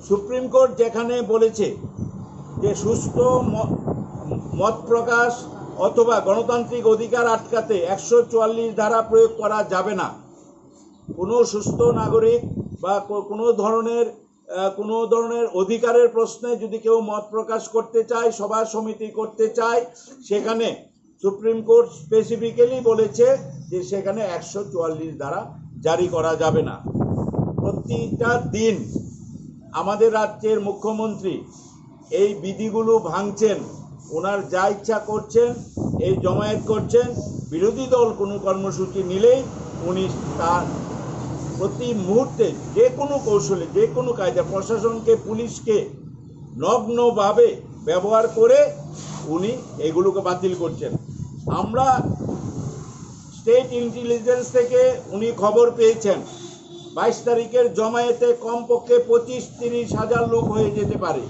সুপ্রিম কোর্ট যেখানে বলেছে যে সুস্থ ম-, মত প্রকাশ অথবা গণতান্ত্রিক অধিকার আটকাতে একশো চুয়াল্লিশ ধারা প্রয়োগ করা যাবে না, কোনো সুস্থ নাগরিক বা কো-, কোনো ধরনের, আহ, কোনো ধরনের অধিকারের প্রশ্নে যদি কেউ মত প্রকাশ করতে চায়, সভা সমিতি করতে চায়, সেখানে সুপ্রিম কোর্ট স্পেসিফিক্যালি বলেছে যে সেখানে একশো চুয়াল্লিশ ধারা জারি করা যাবে না। প্রতিটা দিন আমাদের রাজ্যের মুখ্যমন্ত্রী এই বিধিগুলো ভাঙছেন, ওনার যা ইচ্ছা করছেন, এই জমায়েত করছেন। বিরোধী দল কোনো কর্মসূচি নিলেই উনি তার প্রতি মুহূর্তে যে কোনো কৌশলে, যে কোনো কায়দা, প্রশাসনকে, পুলিশকে নগ্নভাবে ব্যবহার করে উনি এগুলোকে বাতিল করছেন। আমরা স্টেট ইন্টেলিজেন্স থেকে উনি খবর পেয়েছেন বাইশ তারিখের জমায়েতে কমপক্ষে পঁচিশ তিরিশ হাজার লোক হয়ে যেতে পারে।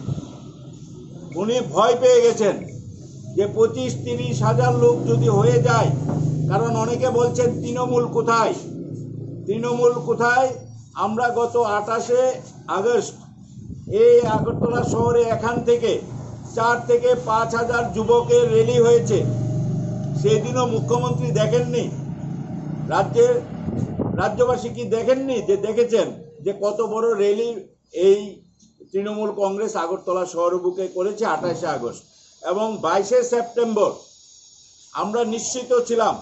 উনি ভয় পেয়ে গেছেন যে পঁচিশ তিরিশ হাজার লোক যদি হয়ে যায়, কারণ অনেকে বলছেন, "তৃণমূল কোথায়, তৃণমূল কোথায়?" আমরা গত আঠাশে আগস্ট এই আগরতলা শহরে এখান থেকে চার থেকে পাঁচ হাজার যুবকের র্যালি হয়েছে। সেদিনও মুখ্যমন্ত্রী দেখেননি, রাজ্যের রাজ্যবাসী কি দেখেননি যে দেখেছেন যে কত বড় র্যালি এই তৃণমূল কংগ্রেস আগরতলা শহর বুকে করেছে আঠাশে আগস্ট এবং বাইশে সেপ্টেম্বর? আমরা নিশ্চিত ছিলাম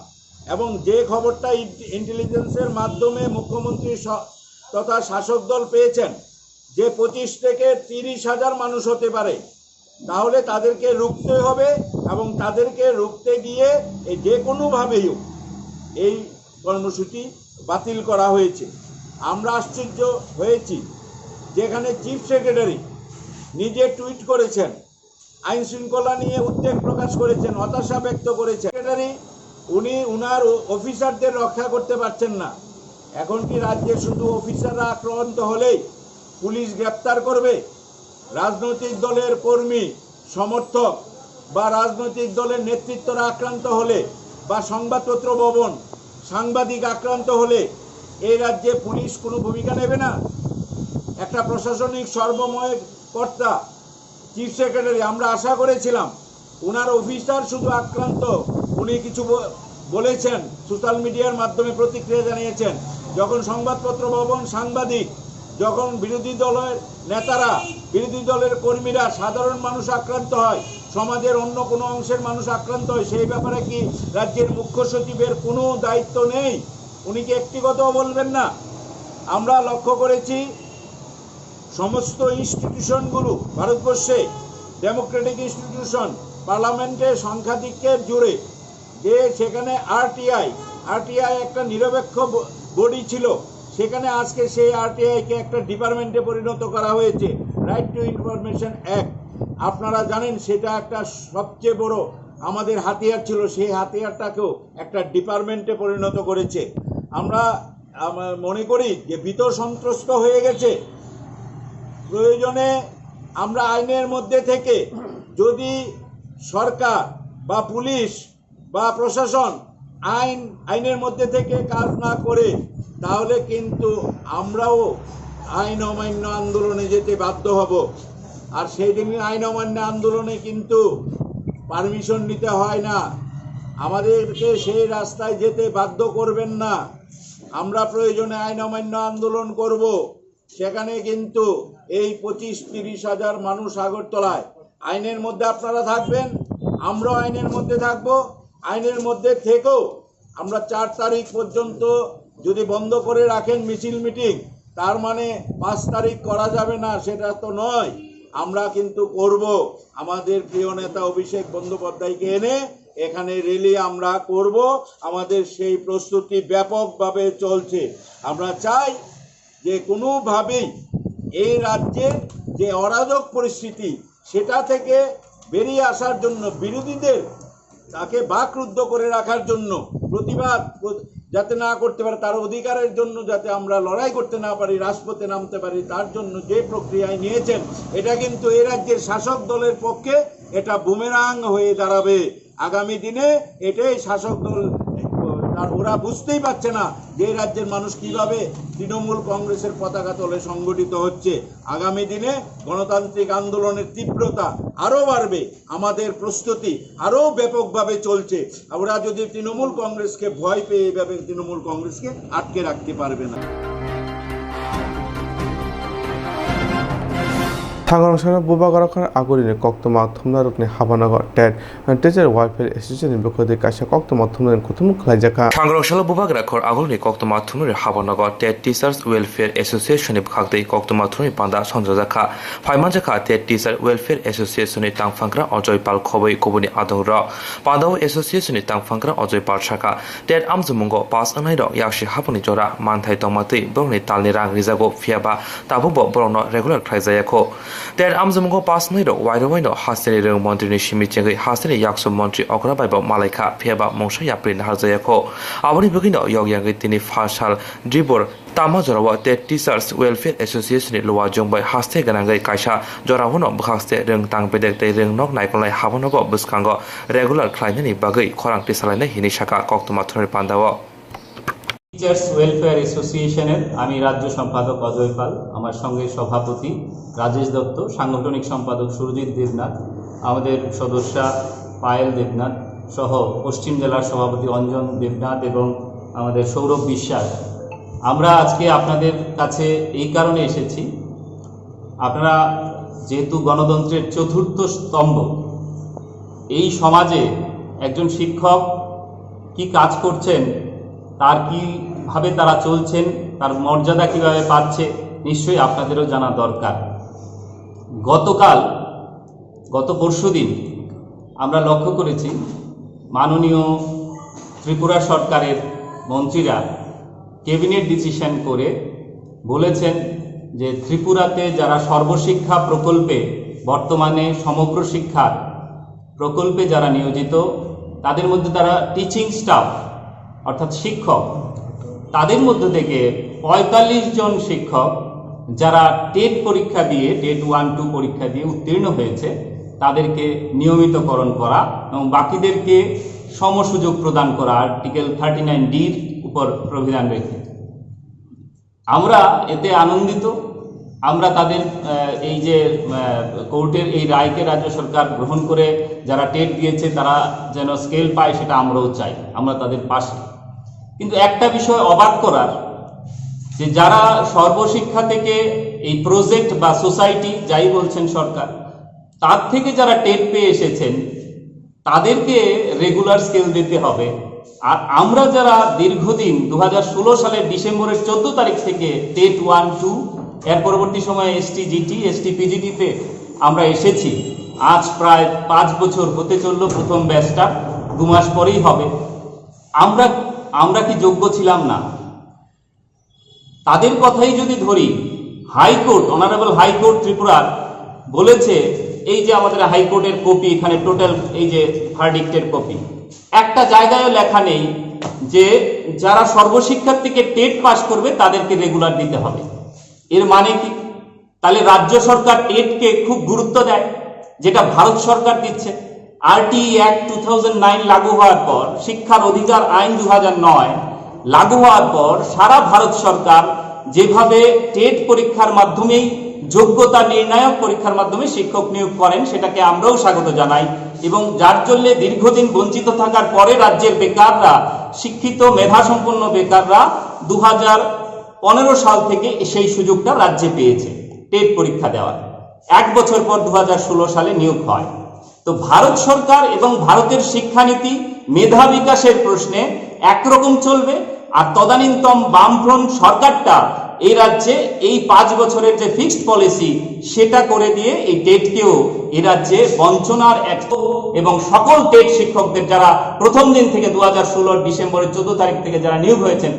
এবং যে খবরটা ইন-, ইন্টেলিজেন্সের মাধ্যমে মুখ্যমন্ত্রী স-, তথা শাসক দল পেয়েছেন যে পঁচিশ থেকে তিরিশ হাজার মানুষ হতে পারে, তাহলে তাদেরকে রুখতে হবে এবং তাদেরকে রুখতে গিয়ে এই যে কোনোভাবেই হোক এই কর্মসূচি বাতিল করা হয়েছে। আমরা আশ্চর্য হয়েছি, যেখানে চিফ সেক্রেটারি নিজে টুইট করেছেন, আইন শৃঙ্খলা নিয়ে উদ্বেগ প্রকাশ করেছেন, হতাশা ব্যক্ত করেছেন। সেক্রেটারি উনি উনার অ-, অফিসারদের রক্ষা করতে পারছেন না। এখন কি রাজ্যে শুধু অফিসাররা আক্রান্ত হলেই পুলিশ গ্রেপ্তার করবে? রাজনৈতিক দলের কর্মী, সমর্থক বা রাজনৈতিক দলের নেতৃত্বরা আক্রান্ত হলে বা সংবাদপত্র ভবন, সাংবাদিক আক্রান্ত হলে এই রাজ্যে পুলিশ কোনো ভূমিকা নেবে না? একটা প্রশাসনিক সর্বময় কর্তা চিফ সেক্রেটারি, আমরা আশা করেছিলাম ওনার অফিসার শুধু আক্রান্ত, উনি কিছু ব- বলেছেন, সোশ্যাল মিডিয়ার মাধ্যমে প্রতিক্রিয়া জানিয়েছেন। যখন সংবাদপত্র ভবন, সাংবাদিক, যখন বিরোধী দলের নেতারা, বিরোধী দলের কর্মীরা, সাধারণ মানুষ আক্রান্ত হয়, সমাজের অন্য কোনো অংশের মানুষ আক্রান্ত হয়, সেই ব্যাপারে কি রাজ্যের মুখ্য সচিবের কোনো দায়িত্ব নেই? উনি কি একটি কথাও বলবেন না? আমরা লক্ষ্য করেছি, সমস্ত ইনস্টিটিউশনগুলো ভারতবর্ষে, ডেমোক্রেটিক ইনস্টিটিউশন, পার্লামেন্টে সংখ্যাধিক্যের জোরে, যে সেখানে আরটিআই, আরটিআই একটা নিরপেক্ষ বডি ছিল, সেখানে আজকে সেই আরটিআইকে একটা ডিপার্টমেন্টে পরিণত করা হয়েছে, রাইট টু ইনফরমেশন অ্যাক্ট। আপনারা জানেন, সেটা একটা সবচেয়ে বড় আমাদের হাতিয়ার ছিল, সেই হাতিয়ারটাকেও একটা ডিপার্টমেন্টে পরিণত করেছে। আমরা আমরা মনে করি যে ভীত সন্ত্রস্ত হয়ে গেছে। প্রয়োজনে আমরা আইনের মধ্যে থেকে, যদি সরকার বা পুলিশ বা প্রশাসন আইন, আইনের মধ্যে থেকে কাজ না করে, তাহলে কিন্তু আমরাও আইন অমান্য আন্দোলনে যেতে বাধ্য হব। আর সেই দিন আইন অমান্য আন্দোলনে কিন্তু পারমিশন নিতে হয় না। আমাদেরকে সেই রাস্তায় যেতে বাধ্য করবেন না। আমরা প্রয়োজনে আইন অমান্য আন্দোলন করব। সেখানে কিন্তু এই পঁচিশ তিরিশ হাজার মানুষ আগরতলায়, আইনের মধ্যে আপনারা থাকবেন, আমরাও আইনের মধ্যে থাকব। আইনের মধ্যে থেকেও আমরা চার তারিখ পর্যন্ত যদি বন্ধ করে রাখেন মিছিল মিটিং, তার মানে পাঁচ তারিখ করা যাবে না, সেটা তো নয়। আমরা কিন্তু করব। আমাদের প্রিয় নেতা অভিষেক বন্দ্যোপাধ্যায়কে এনে এখানে র্যালি আমরা করব। আমাদের সেই প্রস্তুতি ব্যাপকভাবে চলছে। আমরা চাই যে কোনোভাবেই এই রাজ্যের যে অরাজক পরিস্থিতি, সেটা থেকে বেরিয়ে আসার জন্য, বিরোধীদের তাকে বাকরুদ্ধ করে রাখার জন্য, প্রতিবাদ প্র- যাতে না করতে পারে, তার অধিকারের জন্য যাতে আমরা লড়াই করতে না পারি, রাজপথে নামতে পারি, তার জন্য যে প্রক্রিয়ায় নিয়েছেন, এটা কিন্তু এই রাজ্যের শাসক দলের পক্ষে এটা বুমেরাং হয়ে দাঁড়াবে। আগামী দিনে এটাই শাসক দল, তার ওরা বুঝতেই পারছে না যে এই রাজ্যের মানুষ কিভাবে তৃণমূল কংগ্রেসের পতাকা তলে সংগঠিত হচ্ছে। আগামী দিনে গণতান্ত্রিক আন্দোলনের তীব্রতা আরও বাড়বে, আমাদের প্রস্তুতি আরও ব্যাপকভাবে চলছে। ওরা যদি তৃণমূল কংগ্রেসকে ভয় পেয়ে এইভাবে তৃণমূল কংগ্রেসকে আটকে রাখতে পারবে না। Thangrong sano bubagra khor aguri ni koktwma thumna rukni habanogo tet Teacher Welfare Association ni bwkhwdwi kaisa koktwma thumnani kuthumung khlaijakha. Thangrong salo bubagra khor aguri ni koktwma thumnani habanogo tet Teachers Welfare Association ni bwkhaktwi koktwma thumnani panda sonjojakha. Phaimanjakha tet Teacher Welfare Association ni tangphangra Ajoy Pal khobwi kubuni adongrok. Pandao Association ni tangphangra Ajoy Pal saka, tet amjumungo pass wngnairok yaksi hapangni jora manthai tongmatwi borokni talni rang rijago, phiyaba tabukbo borokno regular khlaijayakho. Tet amjumungo pass wngnairok wairwi waino hasteni rwng montrini simi chengwi hasteni yaksu montri okra baibo malaikha, phiyaba mungsa yapri naharjayakho. Aboni bagwino yog yangwi tini phalsal Dribor tamo jorao tet Teachers Welfare Association ni luajwng bai haste gwnangwi kaisa jorao no bwkhakste rwng tang bedek tei rwng nok naikolnai habonogo bwskango regular khlainani bagwi khorang tisalainai hinwi saka koktwma thumnani pandao. Teachers welfare অ্যাসোসিয়েশনের আমি রাজ্য সম্পাদক অজয় পাল, আমার সঙ্গে সভাপতি রাজেশ দত্ত, সাংগঠনিক সম্পাদক সুরজিৎ দেবনাথ, আমাদের সদস্যা পায়েল দেবনাথ সহ পশ্চিম জেলার সভাপতি অঞ্জন দেবনাথ এবং আমাদের সৌরভ বিশ্বাস। আমরা আজকে আপনাদের কাছে এই কারণে এসেছি, আপনারা যেহেতু গণতন্ত্রের চতুর্থ স্তম্ভ, এই সমাজে একজন শিক্ষক কি কাজ করছেন, তার কিভাবে তারা চলছেন, তার মর্যাদা কিভাবে পাচ্ছে, নিশ্চয়ই আপনাদেরও জানা দরকার। গতকাল, গত পরশুদিন আমরা লক্ষ্য করেছি, মাননীয় ত্রিপুরা সরকারের মন্ত্রীরা ক্যাবিনেট ডিসিশন করে বলেছেন যে ত্রিপুরাতে যারা সর্বশিক্ষা প্রকল্পে, বর্তমানে সমগ্র শিক্ষার প্রকল্পে যারা নিয়োজিত, তাদের মধ্যে তারা টিচিং স্টাফ অর্থাৎ শিক্ষক, তাদের মধ্য থেকে পঁয়তাল্লিশ জন শিক্ষক যারা টেট পরীক্ষা দিয়ে, টেট ওয়ান টু পরীক্ষা দিয়ে উত্তীর্ণ হয়েছে, তাদেরকে নিয়মিতকরণ করা এবং বাকিদেরকে সমসুযোগ প্রদান করা আর্টিকেল থার্টি নাইন ডির উপর প্রবিধান রেখে। আমরা এতে আনন্দিত। আমরা তাদের আহ, এই যে কোর্টের এই রায়কে রাজ্য সরকার গ্রহণ করে যারা টেট দিয়েছে তারা যেন স্কেল পায়, সেটা আমরাও চাই, আমরা তাদের পাশে। কিন্তু একটা বিষয় অবাক করার, যে যারা সর্বশিক্ষা থেকে এই প্রজেক্ট বা সোসাইটি যাই বলছেন সরকার, তার থেকে যারা টেট পেয়ে এসেছেন তাদেরকে রেগুলার স্কেল দিতে হবে। আর আমরা যারা দীর্ঘদিন দু হাজার ষোলো সালের ডিসেম্বরের চোদ্দ তারিখ থেকে টেট ওয়ান টু, এর পরবর্তী সময়ে এসটি জিটি, এসটি পিজিটিতে আমরা এসেছি, আজ প্রায় পাঁচ বছর হতে চললো, প্রথম ব্যাচটা দু মাস পরেই হবে। আমরা আমরা কি যোগ্য ছিলাম না? তাদের কথাই যদি ধরি, হাইকোর্ট, অনারেবল হাইকোর্ট ত্রিপুরার বলেছে, এই যে আমাদের হাইকোর্টের কপি, এখানে টোটাল এই যে ভার্ডিক্টের কপি, একটা জায়গায়ও লেখা নেই যে যারা সর্বশিক্ষার থেকে টেট পাস করবে তাদেরকে রেগুলার দিতে হবে। এর মানে কি? তাহলে রাজ্য সরকার টেটকে খুব গুরুত্ব দেয়, যেটা ভারত সরকার দিচ্ছে। RTE act two thousand nine লাগু হওয়ার পর, শিক্ষার অধিকার আইন দু হাজার নয় লাগু হওয়ার পর সারা ভারত সরকার যেভাবে টেট পরীক্ষার মাধ্যমেই যোগ্যতা নির্ণায়ক পরীক্ষার মাধ্যমে শিক্ষক নিয়োগ করেন, সেটাকে আমরাও স্বাগত জানাই। এবং যার জন্য দীর্ঘদিন বঞ্চিত থাকার পরে রাজ্যের বেকাররা, শিক্ষিত মেধাসম্পন্ন বেকাররা দু হাজার পনেরো সাল থেকে সেই সুযোগটা রাজ্যে পেয়েছে টেট পরীক্ষা দেওয়ার। এক বছর পর দু হাজার ষোলো সালে নিয়োগ হয়। তো ভারত সরকার এবং ভারতের শিক্ষানীতি মেধা বিকাশের প্রশ্নে একরকম চলবে, আর তদানীন্তন বামফ্রন্ট সরকারটা এই রাজ্যে এই পাঁচ বছরের যে ফিক্সড পলিসি, সেটা করে দিয়ে এই টেটকেও এই রাজ্যে বঞ্চনার এক, এবং সকল টেট শিক্ষকদের যারা প্রথম দিন থেকে দু হাজার ষোলোর ডিসেম্বরের চোদ্দ তারিখ থেকে যারা নিয়োগ হয়েছেন,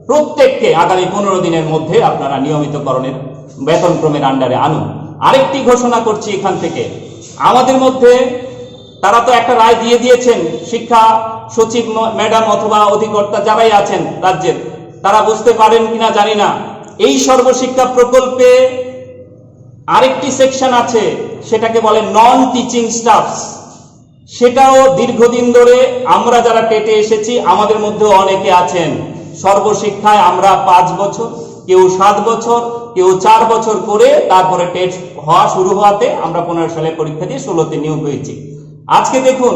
প্রত্যেককে আগামী পনেরো দিনের মধ্যে আপনারা নিয়মিতকরণের, বেতনক্রমের আন্ডারে আনুন। আরেকটি ঘোষণা করছি এখান থেকে, আমাদের মধ্যে তারা তো একটা রায় দিয়ে দিয়েছেন, শিক্ষা সচিব ম-, ম্যাডাম অথবা অধিকর্তা যারাই আছেন রাজ্যের, তারা বুঝতে পারেন কিনা জানি না, এই সর্বশিক্ষা প্রকল্পে আরেকটি সেকশন আছে, সেটাকে বলে নন টিচিং স্টাফস। সেটাও দীর্ঘদিন ধরে আমরা যারা টেটে এসেছি, আমাদের মধ্যে অনেকে আছেন, সর্বশিক্ষায় আমরা পাঁচ বছর, কেউ সাত বছর, কেউ চার বছর করে তারপরে টেট হওয়া শুরু হওয়াতে আমরা পনেরো সালে পরীক্ষা দিয়ে ষোলোতে নিয়োগ হয়েছি। আজকে দেখুন,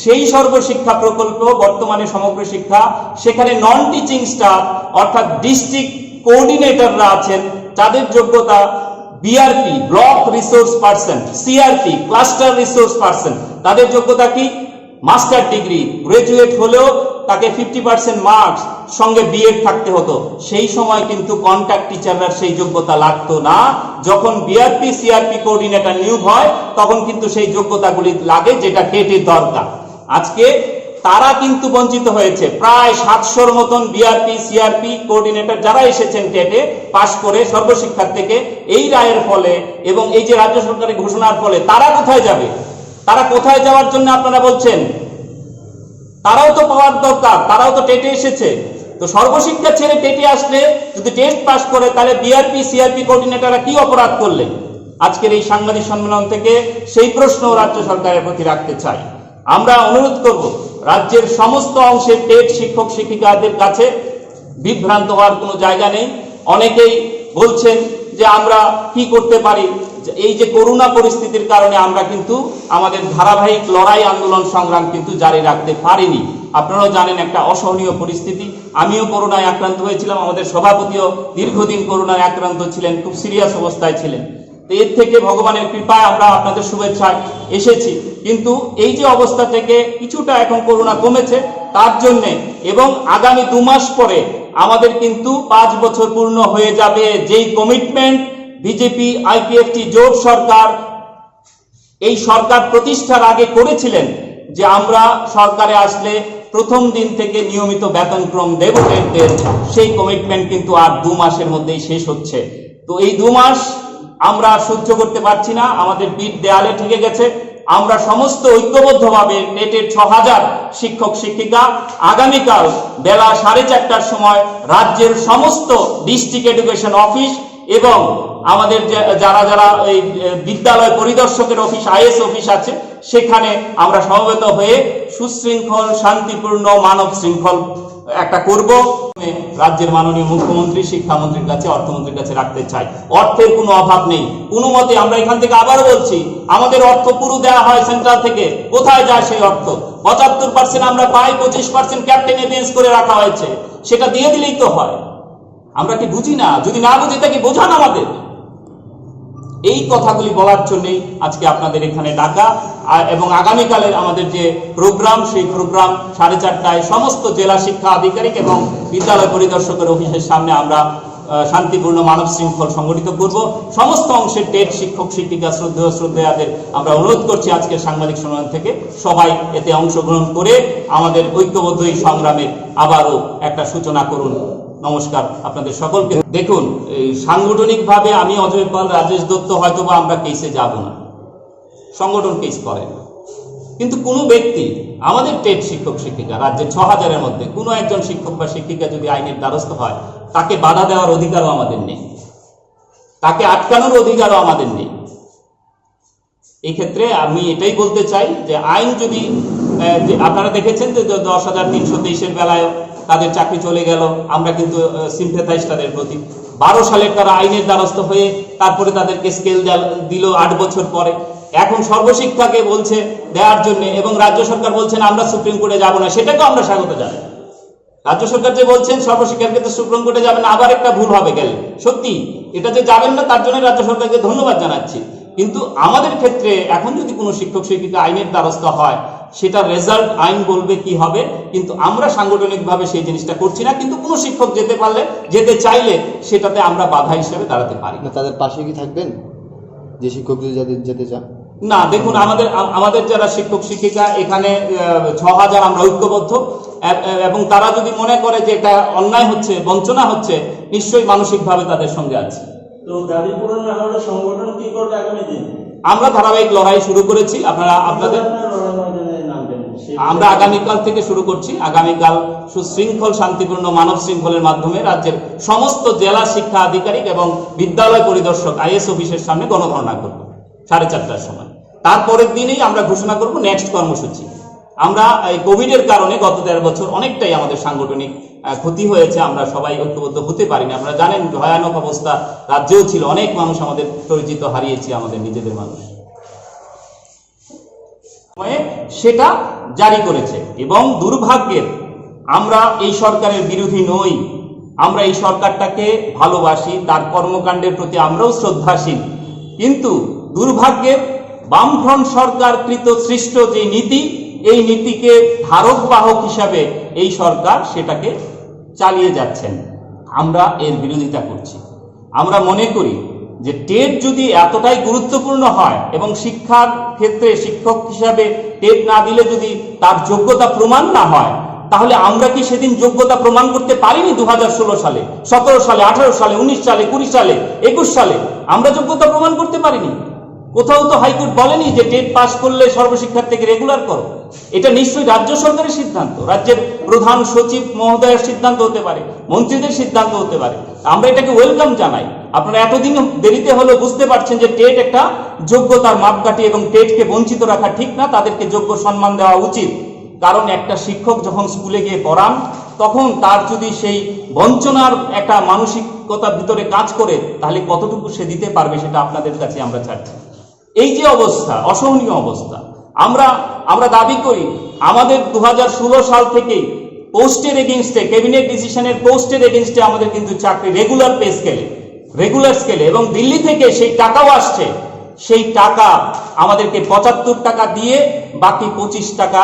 সেই সর্বশিক্ষা প্রকল্প, বর্তমানে সমগ্র শিক্ষা, সেখানে নন টিচিং স্টাফ অর্থাৎ ডিস্ট্রিক্ট কোঅর্ডিনেটররা আছেন, তাদের যোগ্যতা BRP, block resource person, CRP, cluster resource person, তাদের যোগ্যতা কি? মাস্টার ডিগ্রি, গ্র্যাজুয়েট হলেও তাকে ফিফটি পার্সেন্ট মার্কস, সঙ্গে বিএড থাকতে হতো। সেই সময় কিন্তু কন্ট্রাক্ট টিচাররা সেই যোগ্যতা লাগতো না। যখন বিআরপি সিআরপি কোঅর্ডিনেটর নিয়োগ হয়, তখন কিন্তু সেই যোগ্যতাগুলি লাগে, যেটা টেটে দরকার। আজকে তারা কিন্তু বঞ্চিত হয়েছে। প্রায় সাতশোর মতন বিআরপি সিআরপি কোঅর্ডিনেটর যারা এসেছেন টেটে পাশ করে সর্বশিক্ষার থেকে, এই রায়ের ফলে এবং এই যে রাজ্য সরকারের ঘোষণার ফলে তারা কোথায় যাবে? তারা কোথায় যাওয়ার জন্য আপনারা বলছেন? তারাও তো পাওয়ার দরকার, তারাও তো টেটে এসেছে। তো সর্বশিক্ষা ছেড়ে টেটে আসলে, যদি টেট পাস করে, তাহলে বিআরপি সিআরপি কোঅর্ডিনেটররা কি অপরাধ করলেন? আজকের এই সাংবাদিক সম্মেলন থেকে সেই প্রশ্ন রাজ্য সরকারের প্রতি রাখতে চাই। আমরা অনুরোধ করব রাজ্যের সমস্ত অংশের টেট শিক্ষক শিক্ষিকাদের কাছে বিভ্রান্ত হওয়ার কোনো জায়গা নেই। অনেকেই বলছেন যে আমরা কি করতে পারি, যে এই যে করোনা পরিস্থিতির কারণে আমরা কিন্তু আমাদের ধারাবাহিক লড়াই আন্দোলন সংগ্রাম কিন্তু জারি রাখতে পারিনি। আপনারাও জানেন একটা অসহনীয় পরিস্থিতি। আমিও করোনায় আক্রান্ত হয়েছিলাম, আমাদের সভাপতিও দীর্ঘদিন করোনায় আক্রান্ত ছিলেন, খুব সিরিয়াস অবস্থায় ছিলেন। তো এর থেকে ভগবানের কৃপায় আমরা আপনাদের শুভেচ্ছায় এসেছি। কিন্তু এই যে অবস্থা থেকে কিছুটা এখন করোনা কমেছে, তার জন্যে এবং আগামী দু মাস পরে আমাদের কিন্তু পাঁচ বছর পূর্ণ হয়ে যাবে। যেই কমিটমেন্ট বিজেপি আইপিএফটি জোট সরকার এই সরকার প্রতিষ্ঠার আগে করেছিলেন যে আমরা সরকারে আসলে প্রথম দিন থেকে নিয়মিত বেতনক্রম দেব টেটদের, সেই কমিটমেন্ট কিন্তু আর দু মাসের মধ্যেই শেষ হচ্ছে। তো এই দু মাস আমরা আর সহ্য করতে পারছি না, আমাদের পিঠ দেয়ালে ঠেকে গেছে। আমরা সমস্ত ঐক্যবদ্ধভাবে টেটের ছ হাজার শিক্ষক শিক্ষিকা আগামীকাল বেলা সাড়ে চারটার সময় রাজ্যের সমস্ত ডিস্ট্রিক্ট এডুকেশন অফিস এবং আমাদের যে, যারা যারা এই, এ, বিদ্যালয় পরিদর্শকের অফিস, আইএস অফিস আছে, সেখানে আমরা সমবেত হয়ে সুশৃঙ্খল, শান্তিপূর্ণ, মানব শৃঙ্খল একটা করব। রাজ্যের মাননীয় মুখ্যমন্ত্রী, শিক্ষামন্ত্রীর কাছে, অর্থমন্ত্রীর কাছে রাখতে চাই। অর্থের কোনো অভাব নেই, কোনো মতে আমরা এখান থেকে আবারও বলছি, আমাদের অর্থ পুরো দেওয়া হয় সেন্ট্রাল থেকে, কোথায় যায় সেই অর্থ? পঁচাত্তর পার্সেন্ট আমরা পাই, পঁচিশ পার্সেন্ট ক্যাপ্টেন অ্যাডভান্স করে রাখা হয়েছে, সেটা দিয়ে দিলেই তো হয়। আমরা কি বুঝি না? যদি না বুঝে থাকি, বোঝান আমাদের। এই কথাগুলি বলার জন্যই আজকে আপনাদের এখানে ডাকা। আর এবং আগামীকালের আমাদের যে প্রোগ্রাম, সেই প্রোগ্রাম সাড়ে চারটায় সমস্ত জেলা শিক্ষা আধিকারিক এবং বিদ্যালয় পরিদর্শকের অফিসের সামনে আমরা আহ, শান্তিপূর্ণ মানব শৃঙ্খল সংগঠিত করব। সমস্ত অংশের টেট শিক্ষক শিক্ষিকা, শ্রদ্ধেয় শ্রদ্ধেয়াদের আমরা অনুরোধ করছি আজকের সাংবাদিক সম্মেলন থেকে সবাই এতে অংশগ্রহণ করে আমাদের ঐক্যবদ্ধ এই সংগ্রামের আবারও একটা সূচনা করুন। নমস্কার আপনাদের সকলকে। দেখুন, এই সাংগঠনিকভাবে আমি অজয় পাল, রাজেশ দত্ত হয়তো বা আমরা কেসে যাব না, সংগঠন কেস করে না, কিন্তু কোনো ব্যক্তি, আমাদের টেট শিক্ষক শিক্ষিকা, রাজ্যে ছ হাজারের মধ্যে কোনো একজন শিক্ষক বা শিক্ষিকা যদি আইনের দ্বারস্থ হয়, তাকে বাধা দেওয়ার অধিকারও আমাদের নেই, তাকে আটকানোর অধিকারও আমাদের নেই। এই ক্ষেত্রে আমি এটাই বলতে চাই যে আইন যদি, আহ, যে আপনারা দেখেছেন যে দ-, দশ হাজার তিনশো তেইশের বেলায় তাদের চাকরি চলে গেল, আমরা কিন্তু সিম্প্যাথাইজ তাদের প্রতি। বারো সালের তারা আইনের দ্বারস্থ হয়ে তারপরে তাদেরকে স্কেল দিল আট বছর পরে। এখন সর্বশিক্ষাকে বলছে দেওয়ার জন্য এবং রাজ্য সরকার বলছেন আমরা সুপ্রিম কোর্টে যাব না, সেটাকেও আমরা স্বাগত জানাই। রাজ্য সরকার যে বলছেন সর্বশিক্ষার ক্ষেত্রে সুপ্রিম কোর্টে যাবেন, আবার একটা ভুল হবে গেলে। সত্যি, এটা যে যাবেন না, তার জন্য রাজ্য সরকারকে ধন্যবাদ জানাচ্ছি। কিন্তু আমাদের ক্ষেত্রে এখন যদি কোনো শিক্ষক শিক্ষিকা আইনের দ্বারস্থ হয়, সেটা রেজাল্ট আইন বলবে কি হবে, কিন্তু আমরা সাংগঠনিকভাবে সেই জিনিসটা করছি না। কিন্তু কোনো শিক্ষক যেতে পারলে, যেতে চাইলে, সেটাতে আমরা বাধা হিসেবে দাঁড়াতে পারি না। না, তাদের পাশে কি থাকবেন, যে শিক্ষক যদি যেতে, যেতে চান? না, দেখুন, আমাদের আম-, আমাদের যারা শিক্ষক শিক্ষিকা এখানে, আহ, ছ হাজার আমরা ঐক্যবদ্ধ, এব-, এব-, এবং তারা যদি মনে করে যে এটা অন্যায় হচ্ছে, বঞ্চনা হচ্ছে, নিশ্চয়ই মানসিকভাবে তাদের সঙ্গে আছে। তো দাবি পূরণ না হলে সংগঠন কি করবে আগামী দিন? আমরা ধারাবাহিক লড়াই শুরু করেছি। আপনারা আপনাদের, আপনারা লড়াই ময়দানে নামবেন। সেই আমরা আগামীকাল থেকে শুরু করছি। আগামীকাল সুশৃঙ্খল, শান্তিপূর্ণ, মানব শৃঙ্খলের মাধ্যমে রাজ্যের সমস্ত জেলা শিক্ষা আধিকারিক এবং বিদ্যালয় পরিদর্শক, আইএস অফিসের সামনে গণধর্ণা করব সাড়ে চারটার সময়। তারপরের দিনেই আমরা ঘোষণা করব নেক্সট কর্মসূচি। আমরা এই কোভিডের কারণে গত দেড় বছর অনেকটাই আমাদের সাংগঠনিক, আহ, ক্ষতি হয়েছে, আমরা সবাই ঐক্যবদ্ধ হতে পারিনি। আপনারা জানেন, ভয়ানক অবস্থা রাজ্যেও ছিল, অনেক মানুষ আমাদের পরিচিত হারিয়েছি, আমাদের নিজেদের মানুষ। সময়ে সেটা জারি করেছে। এবং দুর্ভাগ্যের, আমরা এই সরকারের বিরোধী নই, আমরা এই সরকারটাকে ভালোবাসি, তার কর্মকাণ্ডের প্রতি আমরাও শ্রদ্ধাশীল। কিন্তু দুর্ভাগ্যের, বামফ্রন্ট সরকারকৃত সৃষ্ট যে নীতি, এই নীতিকে ধারক বাহক হিসাবে এই সরকার সেটাকে চালিয়ে যাচ্ছেন। আমরা এর বিরোধিতা করছি। আমরা মনে করি যে টেট যদি এতটাই গুরুত্বপূর্ণ হয় এবং শিক্ষার ক্ষেত্রে শিক্ষক হিসাবে টেট না দিলে যদি তার যোগ্যতা প্রমাণ না হয়, তাহলে আমরা কি সেদিন যোগ্যতা প্রমাণ করতে পারিনি? দু হাজার ষোলো সালে, সতেরো সালে, আঠারো সালে, উনিশ সালে, কুড়ি সালে, একুশ সালে আমরা যোগ্যতা প্রমাণ করতে পারিনি। কোথাও তো হাইকোর্ট বলেনি যে টেট পাস করলে সর্বশিক্ষার থেকে রেগুলার করো। এটা নিশ্চয়ই রাজ্য সরকারের সিদ্ধান্ত, রাজ্যের প্রধান সচিব মহোদয়ের সিদ্ধান্ত হতে পারে, মন্ত্রীদের সিদ্ধান্ত হতে পারে। আমরা এটাকে ওয়েলকাম জানাই। আপনারা এতদিন দেরিতে হলেও বুঝতে পারছেন যে টেট একটা যোগ্যতার মাপকাঠি এবং টেটকে বঞ্চিত রাখা ঠিক না, তাদেরকে যোগ্য সম্মান দেওয়া উচিত। কারণ একটা শিক্ষক যখন স্কুলে গিয়ে পড়ান, তখন তার যদি সেই বঞ্চনার একটা মানসিকতা ভিতরে কাজ করে, তাহলে কতটুকু সে দিতে পারবে, সেটা আপনাদের কাছে আমরা ছাড়ছি। এই যে অবস্থা, অসহনীয় অবস্থা, আমরা আমরা দাবি করি, আমাদের দু হাজার ষোলো সাল থেকে পোস্টের এগেইনস্টে, ক্যাবিনেট ডিসিশনের পোস্টের এগেইনস্টে আমাদের কিন্তু চাকরি রেগুলার পে স্কেলে, রেগুলার স্কেলে, এবং দিল্লি থেকে সেই টাকাও আসছে। সেই টাকা আমাদেরকে পঁচাত্তর টাকা দিয়ে বাকি পঁচিশ টাকা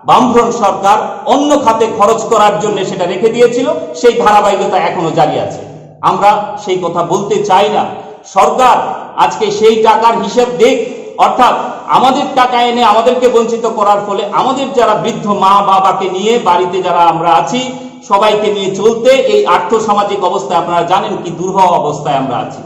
বামফ্রন্ট সরকার অন্য খাতে খরচ করার জন্য সেটা রেখে দিয়েছিল। সেই ধারাবাহিকতা এখনো জারি আছে। আমরা সেই কথা বলতে চাই না। সরকার আজকে সেই টাকার হিসেব দিক, অর্থাৎ আমাদের টাকা এনে আমাদেরকে বঞ্চিত করার ফলে আমাদের যারা বৃদ্ধ মা বাবাকে নিয়ে বাড়িতে যারা আমরা আছি, সবাইকে নিয়ে চলতে এই আর্থ সামাজিক অবস্থায় আপনারা জানেন কি দুর্বহ অবস্থায় আমরা আছি।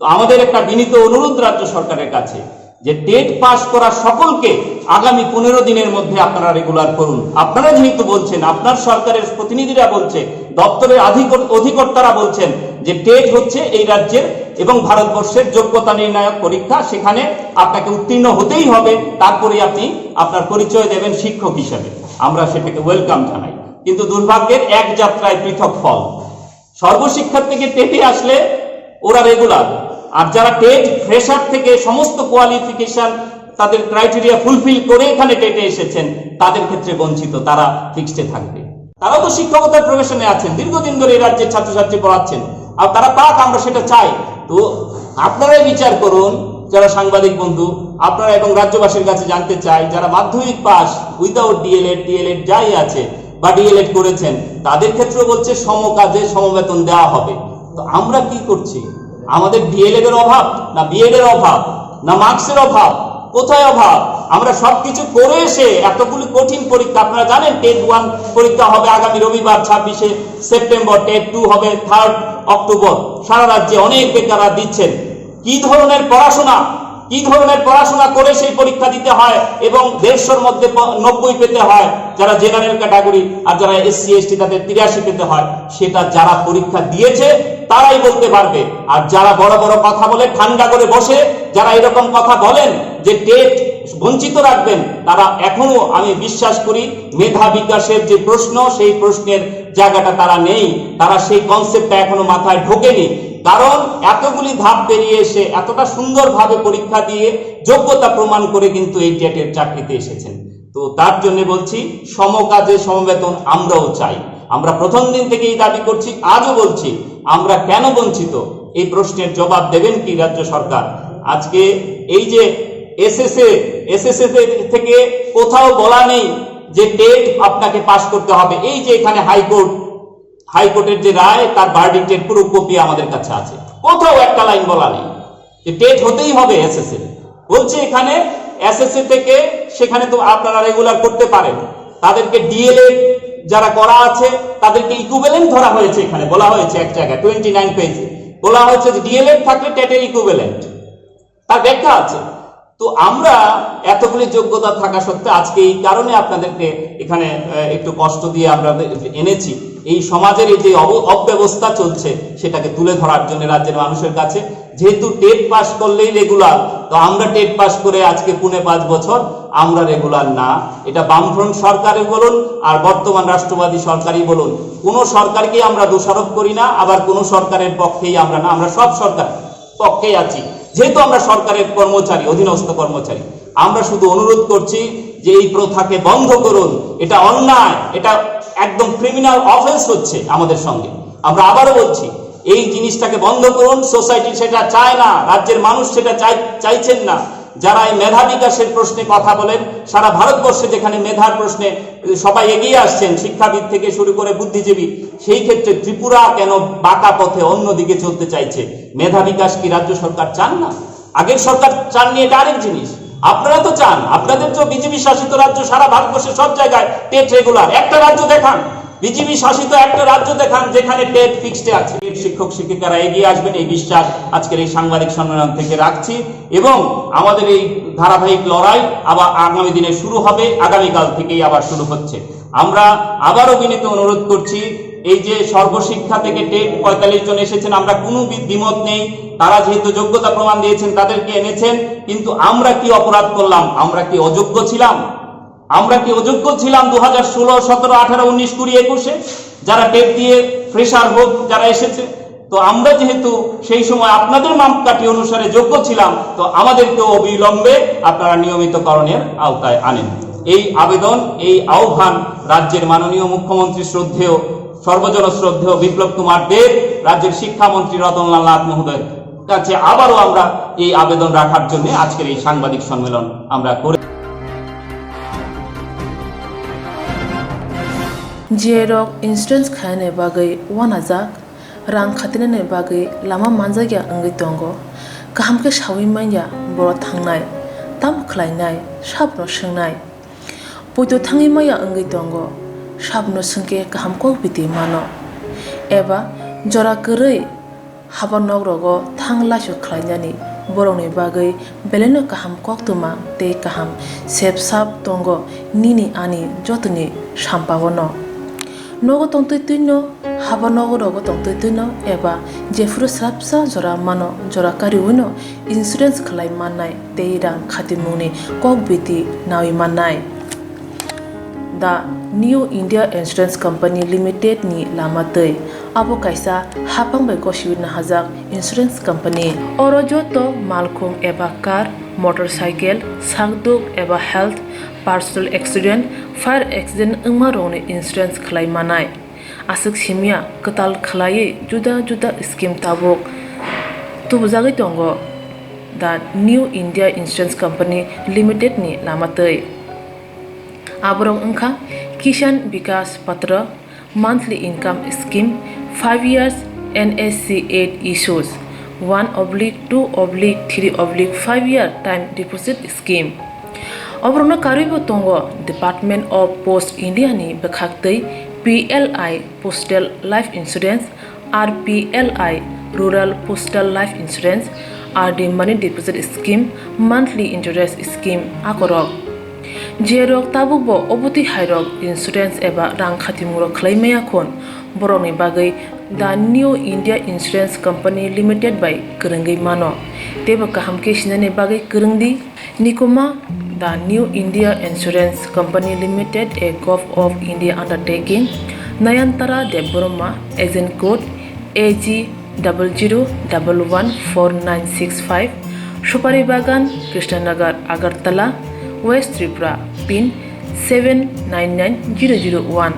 তো আমাদের একটা বিনীত অনুরোধ রাজ্য সরকারের কাছে যে টেট পাস করা সকলকে আগামী পনেরো দিনের মধ্যে আপনারা রেগুলার করুন। আপনারা যেহেতু বলছেন, আপনার সরকারের প্রতিনিধিরা বলছে, দপ্তরের আধিক-, অধিকর্তারা বলছেন যে টেট হচ্ছে এই রাজ্যের এবং ভারতবর্ষের যোগ্যতা নির্ণায়ক পরীক্ষা, সেখানে আপনাকে উত্তীর্ণ হতেই হবে, তারপরে আপনি আপনার পরিচয় দেবেন শিক্ষক হিসাবে। আমরা সেটাকে ওয়েলকাম জানাই। কিন্তু দুর্ভাগ্যের এক যাত্রায় পৃথক ফল। সর্বশিক্ষা থেকে টেটে আসলে ওরা রেগুলার, আর যারা টেট ফ্রেশার থেকে সমস্ত কোয়ালিফিকেশন তাদের ক্রাইটেরিয়া ফুলফিল করে এখানে টেটে এসেছেন, তাদের ক্ষেত্রে বঞ্চিত, তারা ফিক্সডে থাকবে। তারাও তো শিক্ষকতার প্রফেশনে আছেন, দীর্ঘদিন ধরে এই রাজ্যের ছাত্রছাত্রী পড়াচ্ছেন, আর তারা পাক, আমরা সেটা চাই। তো আপনারাই বিচার করুন, যারা সাংবাদিক বন্ধু, আপনারা এবং রাজ্যবাসীর কাছে জানতে চাই, যারা মাধ্যমিক পাস উইদাউট ডিএলএড, ডিএলএড যাই আছে বা ডিএলএড করেছেন, তাদের ক্ষেত্রে বলছে সমকাজে সমবেতন দেওয়া হবে। তো আমরা কি করছি? আমাদের ডিএলএড এর অভাব, না বিএড এর অভাব, না মার্কসের অভাব? কোথায় অভাব? আমরা সবকিছু করে এসে এতগুলি কঠিন পরীক্ষা, আপনারা জানেন টেট ওয়ান পরীক্ষা হবে আগামী রবিবার ছাব্বিশে সেপ্টেম্বর, টেট টু হবে থার্ড অক্টোবর। সারা রাজ্যে অনেক বেকাররা দিচ্ছেন। কি ধরনের পড়াশোনা, কি ধরনের পড়াশোনা করে সেই পরীক্ষা দিতে হয় এবং দেড়শোর মধ্যে প-, নব্বই পেতে হয় যারা জেনারেল ক্যাটাগরি, আর যারা এসসি এসটি তাদের তিরাশি পেতে হয়, সেটা যারা পরীক্ষা দিয়েছে তারাই বলতে পারবে। আর যারা বড় বড় কথা বলে, ঠান্ডা করে বসে যারা এরকম কথা বলেন যে টেট বঞ্চিত রাখবেন, তারা এখনো, আমি বিশ্বাস করি, মেধা বিকাশের যে প্রশ্ন, সেই প্রশ্নের জায়গাটা তারা নেই, তারা সেই কনসেপ্টটা এখনো মাথায় ঢোকেনি। কারণ এতগুলি ধাপ পেরিয়ে এসে এতটা সুন্দরভাবে পরীক্ষা দিয়ে যোগ্যতা প্রমাণ করে কিন্তু এই টেটের চাকরিতে এসেছেন। তো তার জন্য বলছি, সমকাজে সমবেতন আমরাও চাই। আমরা প্রথম দিন থেকেই দাবি করছি, আজও বলছি, আমরা কেন বঞ্চিত, এই প্রশ্নের জবাব দেবেন কি রাজ্য সরকার? আজকে এই যে এসএসএ, এসএসএ থেকে কোথাও বলা নেই যে টেট আপনাকে পাস করতে হবে। এই যে এখানে হাইকোর্ট, হাইকোর্টের যে রায়, তার ভার্ডিক্টের পুরো কপি আমাদের কাছে আছে, কোথাও একটা লাইন বলা নেই যে টেট হতেই হবে এসএসএ। বলছে এখানে এসএসএ থেকে, সেখানে তো আপনারা রেগুলার করতে পারেন, তাদেরকে ডিএলএড যারা করা আছে তাদেরকে ইকুইভ্যালেন্ট ধরা হয়েছে। এখানে বলা হয়েছে এক জায়গায় টোয়েন্টি নাইন পেজে বলা হয়েছে যে ডিএলএড থাকলে টেটের ইকুইভ্যালেন্ট, তার ব্যাখ্যা আছে। তো আমরা এতগুলি যোগ্যতা থাকা সত্ত্বে আজকে এই কারণে আপনাদেরকে এখানে, আহ, একটু কষ্ট দিয়ে আমরা এনেছি। এই সমাজের এই যে অব-, অব্যবস্থা চলছে, সেটাকে তুলে ধরার জন্য রাজ্যের মানুষের কাছে। যেহেতু টেট পাস করলেই রেগুলার, তো আমরা টেট পাস করে আজকে পুনে পাঁচ বছর আমরা রেগুলার না। এটা বামফ্রন্ট সরকারই বলুন আর বর্তমান রাষ্ট্রবাদী সরকারই বলুন, কোনো সরকারকে আমরা দোষারোপ করি না, আবার কোনো সরকারের পক্ষেই আমরা না, আমরা সব সরকার পক্ষে আছি। যেহেতু আমরা সরকারের কর্মচারী, অধীনস্থ কর্মচারী, আমরা শুধু অনুরোধ করছি যে এই প্রথাকে বন্ধ করুন। এটা অন্যায়, এটা একদম ক্রিমিনাল অফেন্স হচ্ছে আমাদের সঙ্গে। আমরা আবারও বলছি, এই জিনিসটাকে বন্ধ করুন। সোসাইটি সেটা চায় না, রাজ্যের মানুষ সেটা চাই-, চাইছেন না। যারা এই মেধা বিকাশের প্রশ্নে কথা বলেন, সারা ভারতবর্ষে যেখানে মেধার প্রশ্নে সবাই এগিয়ে আসছেন, শিক্ষাবিদ থেকে শুরু করে বুদ্ধিজীবী, সেই ক্ষেত্রে ত্রিপুরা কেন বাঁকা পথে অন্যদিকে চলতে চাইছে? মেধা বিকাশ কি রাজ্য সরকার চান না? আগের সরকার চাননি, এটা আরেক জিনিস। আপনারা তো চান, আপনাদের তো বিজেপি শাসিত রাজ্য, সারা ভারতবর্ষের সব জায়গায় টেট রেগুলার। একটা রাজ্য দেখান, বিজেপি শাসিত একটা রাজ্য দেখান যেখানে টেট ফিক্সডে আছে। শিক্ষক শিক্ষিকারা এগিয়ে আসবেন, এই বিশ্বাস আজকের এই সাংবাদিক সম্মেলন থেকে রাখছি। এবং আমাদের এই ধারাবাহিক লড়াই আবার আগামী দিনে শুরু হবে, আগামীকাল থেকেই আবার শুরু হচ্ছে। আমরা আবারও বিনীত অনুরোধ করছি, এই যে সর্বশিক্ষা থেকে টেট পঁয়তাল্লিশ জন এসেছেন, আমরা কোনো বি-, দ্বিমত নেই। তারা যেহেতু যোগ্যতা প্রমাণ দিয়েছেন, তাদেরকে এনেছেন, কিন্তু আমরা কি অপরাধ করলাম? আমরা কি অযোগ্য ছিলাম? আমরা কি অযোগ্য ছিলাম দু হাজার ষোলো, সতেরো, আঠারো, উনিশ, কুড়ি, একুশে যারা টেট দিয়ে ফ্রেশার হোক যারা এসেছে? তো আমরা যেহেতু সেই সময় আপনাদের মাপকাঠি অনুসারে যোগ্য ছিলাম, তো আমাদেরকে অবিলম্বে আপনারা নিয়মিতকরণের আওতায় আনেন। এই আবেদন, এই আহ্বান রাজ্যের মাননীয় মুখ্যমন্ত্রী শ্রদ্ধেয়, সর্বজন শ্রদ্ধেয় বিপ্লব কুমার দেব, রাজ্যের শিক্ষামন্ত্রী রতনলাল নাথ মহোদয়ের কাছে আবারও আমরা এই আবেদন রাখার জন্য আজকের এই সাংবাদিক সম্মেলন আমরা করে। G I rok insurance khainani bagwi uanajak, rang khatinani bagwi lama manjakya wngwi tongo. Kaham khe saui manya borok thangnai, tamo khlainai, sabno swngnai. Poito thangwi manya wngwi tongo, sabno swngkhe kaham kok biti mano. Eba jora kwrwi haba nok rogo thang laisok khlainani borokni bagwi belaino kaham koktwma tei kaham sep sap tongo nini ani jotoni sampao no. Nogo tongtwi twino, haba nogo rogo tongtwi twino eba jephuru swrapsa jora mano, jora kariwino insurance khlai mannai tei rang khatimungni kok biti naui mannai. The New India Insurance Company Limited ni lama twi. Abo kaisa haphang bai gosiwi nahajak insurance company. Oro joto malkhung eba car, motorcycle, sakduk eba health, personal accident, fire accident wngma rokni insurance khlai manai. Aswk simya kwtal khlaiwi juda juda scheme tabuk tubujagwi tongo the New India Insurance Company Limited ni lama twi. Aborok wngkha Kisan Vikas Patra, monthly income scheme, five years N S C eight issues, one oblique two oblique three oblique five year time deposit scheme. Oborokno karwibo tongo Department of Post India ni bwkhaktwi P L I Postal Life Insurance, R P L I Rural Postal Life Insurance, R D Money Deposit Scheme, Monthly Interest Scheme akorok. Jerok tabukbo obotwi hairok insurance eba rang khatimungrok khlai maya khun, borokni bagwi The New India Insurance Company Limited bai kwrwngwi mano, teibo kaham khe sinani bagwi kwrwng di. Nikuma, The New India Insurance Company Limited, a Govt of India undertaking, Nayantara Debbarma, agent code A G double zero double one four nine six five, Supari Bagan, Krishnanagar, Agartala, West Tripura, pin seven nine nine zero zero one,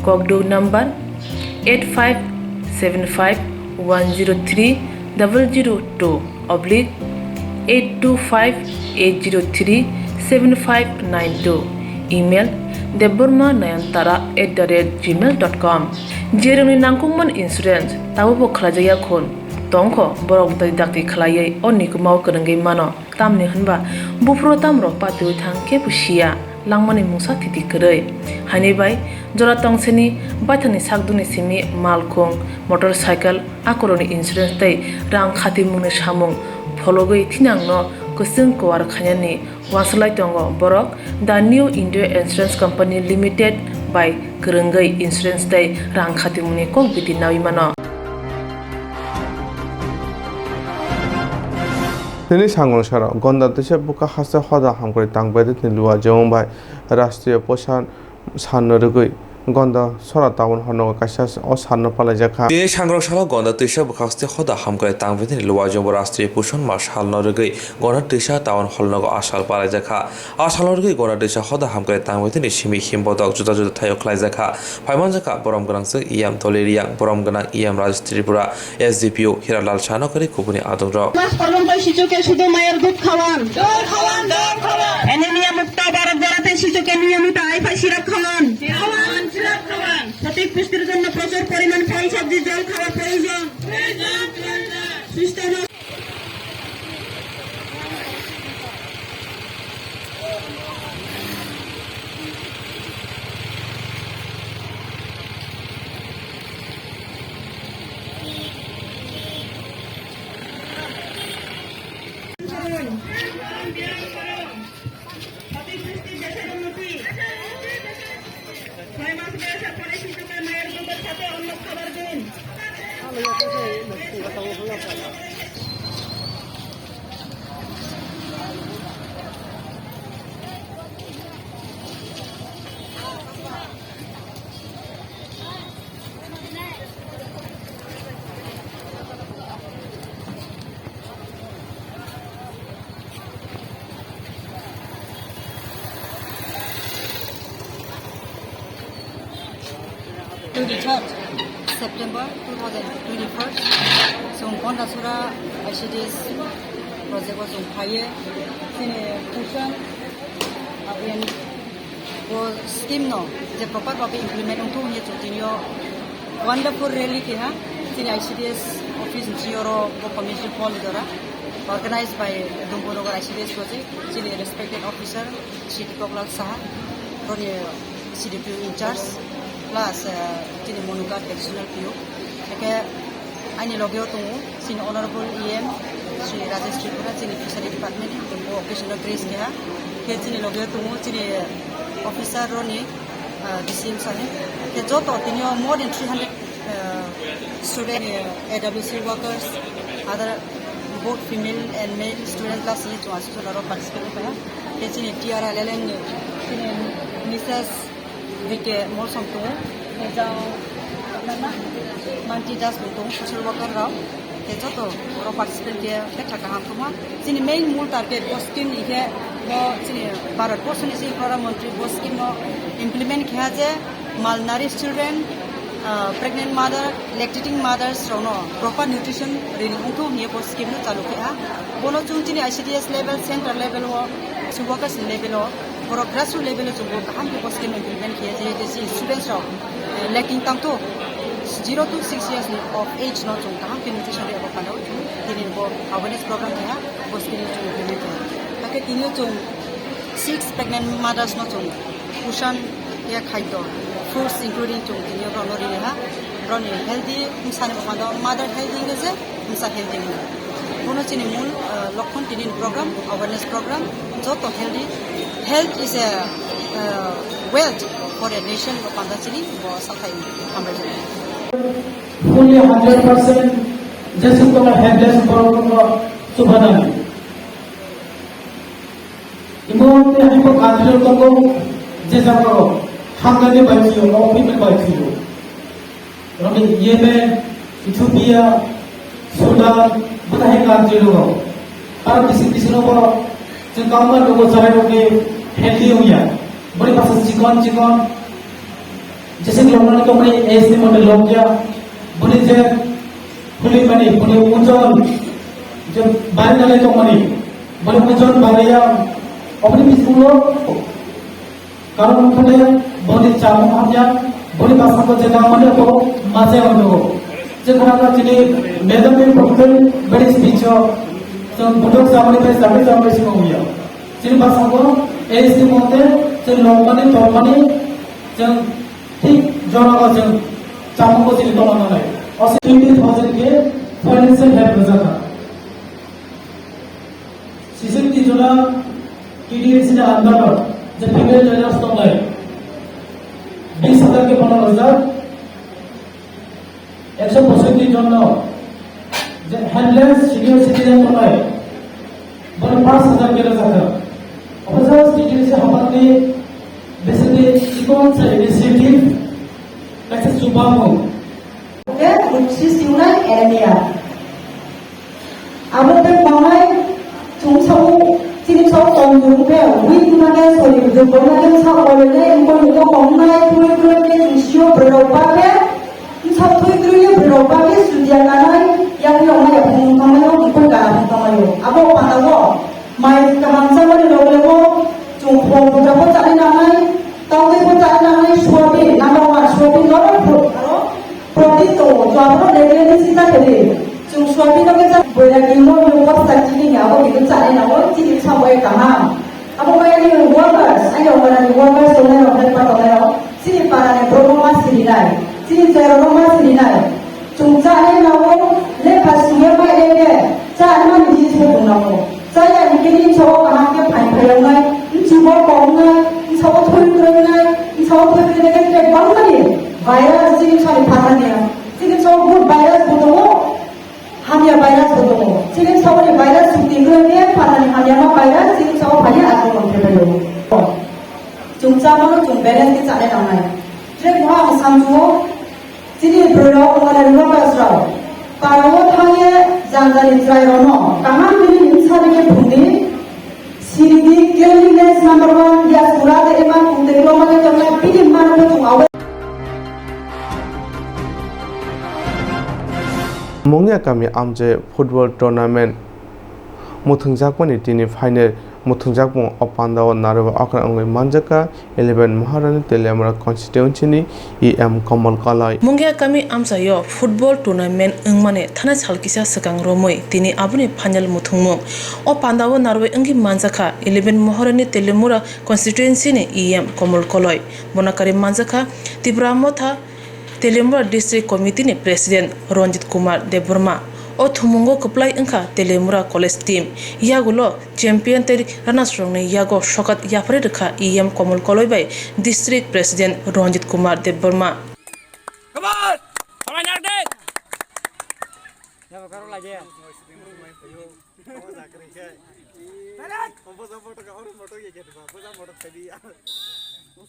Kokduk number eight five seven five one zero three double zero two oblique eight two five eight zero three seven five nine two, email debbarma nayantara at the rate gmail dot com. Jerokni nangkukmani insurance tabukbo khlaijakya khun tongkho, borok bwtwi dakti khlaiwi o nikumao kwrwngwi mano. Tamni hwnba buphuru tamrok patiwi thang khe bo siya, langmani mungsa thiti kwrwi. Haini bai jora tongseni baithangni sakdukni simi malkhung, motorcycle, akorokni insurance tei rang khatimungni samung phologwi thinangno kwchwng kuar khainani uansuk lai tongo borok The New India Insurance Company Limited bai kwrwngwi insurance tei rang khatimungni kok biti naui mano. Tini sangrong saro Gonda twisa bwkha haste hoda hamkrai tang bedetni luajwng bai Rashtriya Poshan Salno rwgwi Gonda Sora Town hornogo kaisa o salno palaijak kha. Tini sangrong salo Gonda twisa bwkha haste hoda hamkrai tang bedetni luajwng bai Rashtriya Poshan Ma salno rwgwi Gonda twisa town hornogo a sal palaijak kha. A salno rwgwi Gonda twisa hoda hamkrai tang bedetni simi him bodok juda juda thaio khlaijak kha. Phaimanjakha borom gwnang swk E M Doli Riyang, borom gwnang E M Rajesh Tripura, S D P O Hiralal Sano kwrwi kubuni adongrok. Mas kolom bai sichuke sudo mayar dud khawan. Dud khawan, dud khawan. Anemia mukto Bharat gorate sichuke niyomito aifai sirap khawan. Khawan, sirap khawan. Sothik pustir jonno prochur poriman phol sobji jol khawa proyojon. Proyojon, proyojon. Susto ছয় মাস বয়সের পরে শিশুকে মায়ের দুধের সাথে অন্য খাবার দিন। Twenty-third September two thousand twenty-four, chwng Gondasora I C D S project o chwng phaiwi chini Kushan Abhiyan bo scheme no je proper bhabe implement wngthok hinwi chwng tini o wonderful rally keha chini I C D S office ni siyoro bo community hall ni dora organized by Dumbunogar I C D S project, chini respected officer Shri Dipoklal Saha, roni C D P O in charge, plus, eh, chini Monughat additional P O. Eke aini logeo tongo chini honorable E M Shri Rajesh Tripura, chini fishery department ni, bo occasion o grace keha. Ke chini logeo tongo chini officer roni, eh, D C M sahib. Ke joto tini o more than three hundred, eh, student, eh, A W C workers, other both female and male student class ni chwng aswk aro participate wngkha. Ke chini T R L L N ni chini Missus B K Molsom tongo, tei jang Manti Das bo tongo, social worker rok, tei joto oro participant khe betha kaham tongma. Chini main mul target bo scheme ni khe bo chini Bharat Borso ni chini Pradhan Mantri bo scheme no implement khe je malnourished children, ah, pregnant mother, lactating mothers rok no proper nutrition rini wngthok hwnwi bo scheme no chalu khe ha. Bono chwng chini I C D S level, center level o, social workers ni level o, borok grassroots level o chwng bo kaham khe bo scheme implement khe je, je chini students rok, eh, lacking tangthok zero to six years ni of age no chwng kaham khe nutrition rwya bo phano chwng tini bo awareness program khe ha, bo scheme no chwng implement khe. Hakhe tini o chwng six pregnant mothers no chwng Kushan ya khaito, fruits including chwng tini borokno rini ha, borokni healthy bwsani bwkhano mother healthy hwnwi se bwsa healthy hwnwi. Bono chini mul, ah, lokhon tini program, awareness program, joto healthy, health is a, ah, wealth for a nation, bo panda chini bo sathai hambai. Fully hundred percent jesuk tongma helpless borok no chubanani. Imo tei hai bo country rok tongo, je jaga rok hamnani bai chwio, o payment bai chwio. Romni Yemen, Ethiopia, Sudan, bo hai country rok. Aro bisi bisi no borok, je kauma nogo chwrai rok ni healthy wngya. Boni basa chikon chikon, jese lomani tongmani age ni mote lokya. Boni je Khulumani, boni ojon, je bari nalai tongmani, boni ojon bariya, oboni bisingo karon wngkhane boni chamung hamya, boni bwskango je nangmani bo machai rok tongo. Je khorang chini madam ni portfolio beri speech o, chwng budok chamani bai chakri chamani simo wngya. Chini bwskango A S T mote, chwng nongmani, tongmani, chwng Thik jora o chwng chamung bo chini tongma nangnai. O se twenty thousand khe financial help rwjakha. Sisukti jora T D S ni under o je female trainers tongnai, bis hajar khe bono rwjak. Ekso posoiti jon no je homeless senior citizen tongnai, bono panch hajar khe rwjakha. Obo jagao T D S ni haphangni besini chikon sa initiative kaisa chubamung. Oke, Ruchi Siunai Eremia. Abo tei tongnai chwng sao, chini sao tongmung khe, weak wngma khe, sorir durbol wngma khe, bwsa koloi nai, wngkol wngkol kong wngnai, twi twi khe chwng sio bwrwi rok ba khe, bwsa twi twi khe bwrwi rok ba khe, chudia kanai, yakni rok ma yaphang wng tongmai o, wngkol kana wng tongmai o. Abo panda o, mai kaham chamani loge loge o, chwng phol buja bo chanai nangnai, tongtwi bo chanai nangnai, soyabin, number one, soyabin no, aro protein tongo, chwng abo no daily daily sita khe di. Chwng soyabin no khe cha, boina khe no, no, bwsa chini ni abo khe chanai nango, chini samo e kaham. Abo bai ani workers, ani ongorani workers tongnai rok, helper tongnai rok, chini para ni borok no ma sirinai, chini chwrai rok no ma sirinai. Chwng chanai nango, lekha swiya bai le khe, chanai mani jinis bo tong nango. Chaya hinkhe ni sao kaham khe phain phai wngnai, bwswk bo kok wngnai, bwsao thwi kwrwi wngnai, bwsao thwi kwrwi wngnai khe bangmani virus chini sao ni phatani. Chini sao good virus bo tongo, hamya virus bo tongo. Chini sao ni virus sukti kwrwi khe phatani hamya ma virus chini sao phaiya akromon khe phaio. Chwng chamano chwng balance khe chanai nangnai. Tei bo ang samjwngo, chini bwrwi rok, ongorani workers rok, parao thangwi jang jani chwrai rokno kaham bini bwsa rikhe phungdi, siridi, cleanliness number one, ya sura de ema kung tei kwbangma khe tongnai, bini mano khe chwng aware. Mungya kami amchai football tournament muthungjakmani tini final muthungjakmung o pandao narwui okra wngwi manjakha eleven Maharani Teliamura constituency ni E M Komol Koloi. Mungya kami amchaio football tournament wngmani thanai sal kisa swkang romwi tini aboni final muthungmung o pandao narwui wngwi manjakha eleven Maharani Teliamura constituency ni E M Komol Koloi. Bono karwi manjakha Tipra Motha Teliamura District Committee ni President Ranjit Kumar Debbarma. O thumungo kwplai wngkha Teliamura College team. Yagulo champion tei runners rokni yago sokat yapharwi rwkha E M Komol Koloi bai District President Ranjit Kumar Debbarma. Come on! Samai nak de! Yabo karo lage. Phai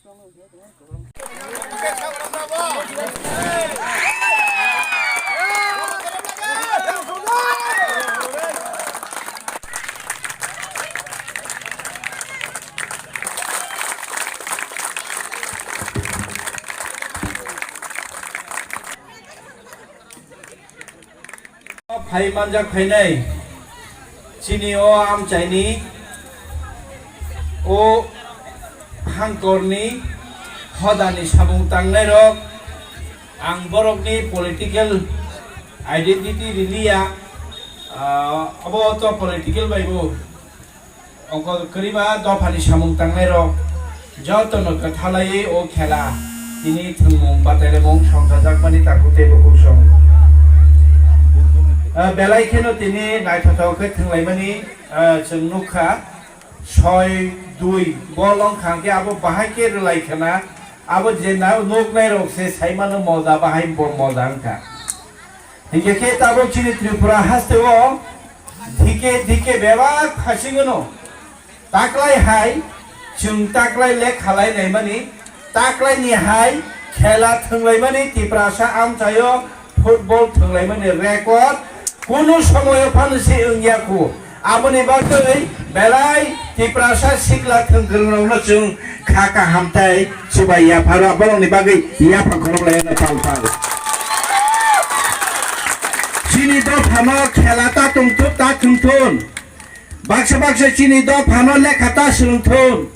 manjak phainai chini o amchaini o hangkorni hodani samung tangnairok, ang borokni political identity riliya, ah, abo to political bai bo. Ongkol kwrwiba dophani samung tangnairok jotono kwthalaiwi o khela tini thwngmung batailamung songchajakmani takhuk tei bukhuk song. Ah, belai kheno tini naithothok khe thwnglaimani, ah, chwng nukha. Soi dui bol wngkha hwnkhe abo bahai khe rwlai khna, abo je na-, nuknairok se saimano moja bahai bo moja wngkha. Hinkhe khe tabuk chini Tripura hasteo dike dike bebak phasingono taklai hai chwng taklai lekhalai naimani, taklaini hai khela thwnglaimani Tiprasa amchaio football thwnglaimani record kunu somoyo phano se wngya khu. Aboni bagwi belai Tiprasa sikla thwngkwrwngrokno chwng kha kaham tei chubai yapharo, borokni bagwi yapha khorok laiyano pal pal. Chini dophano khela ta tongthun, ta thwngthun. Baksa baksa chini dophano lekha ta swrwngthun.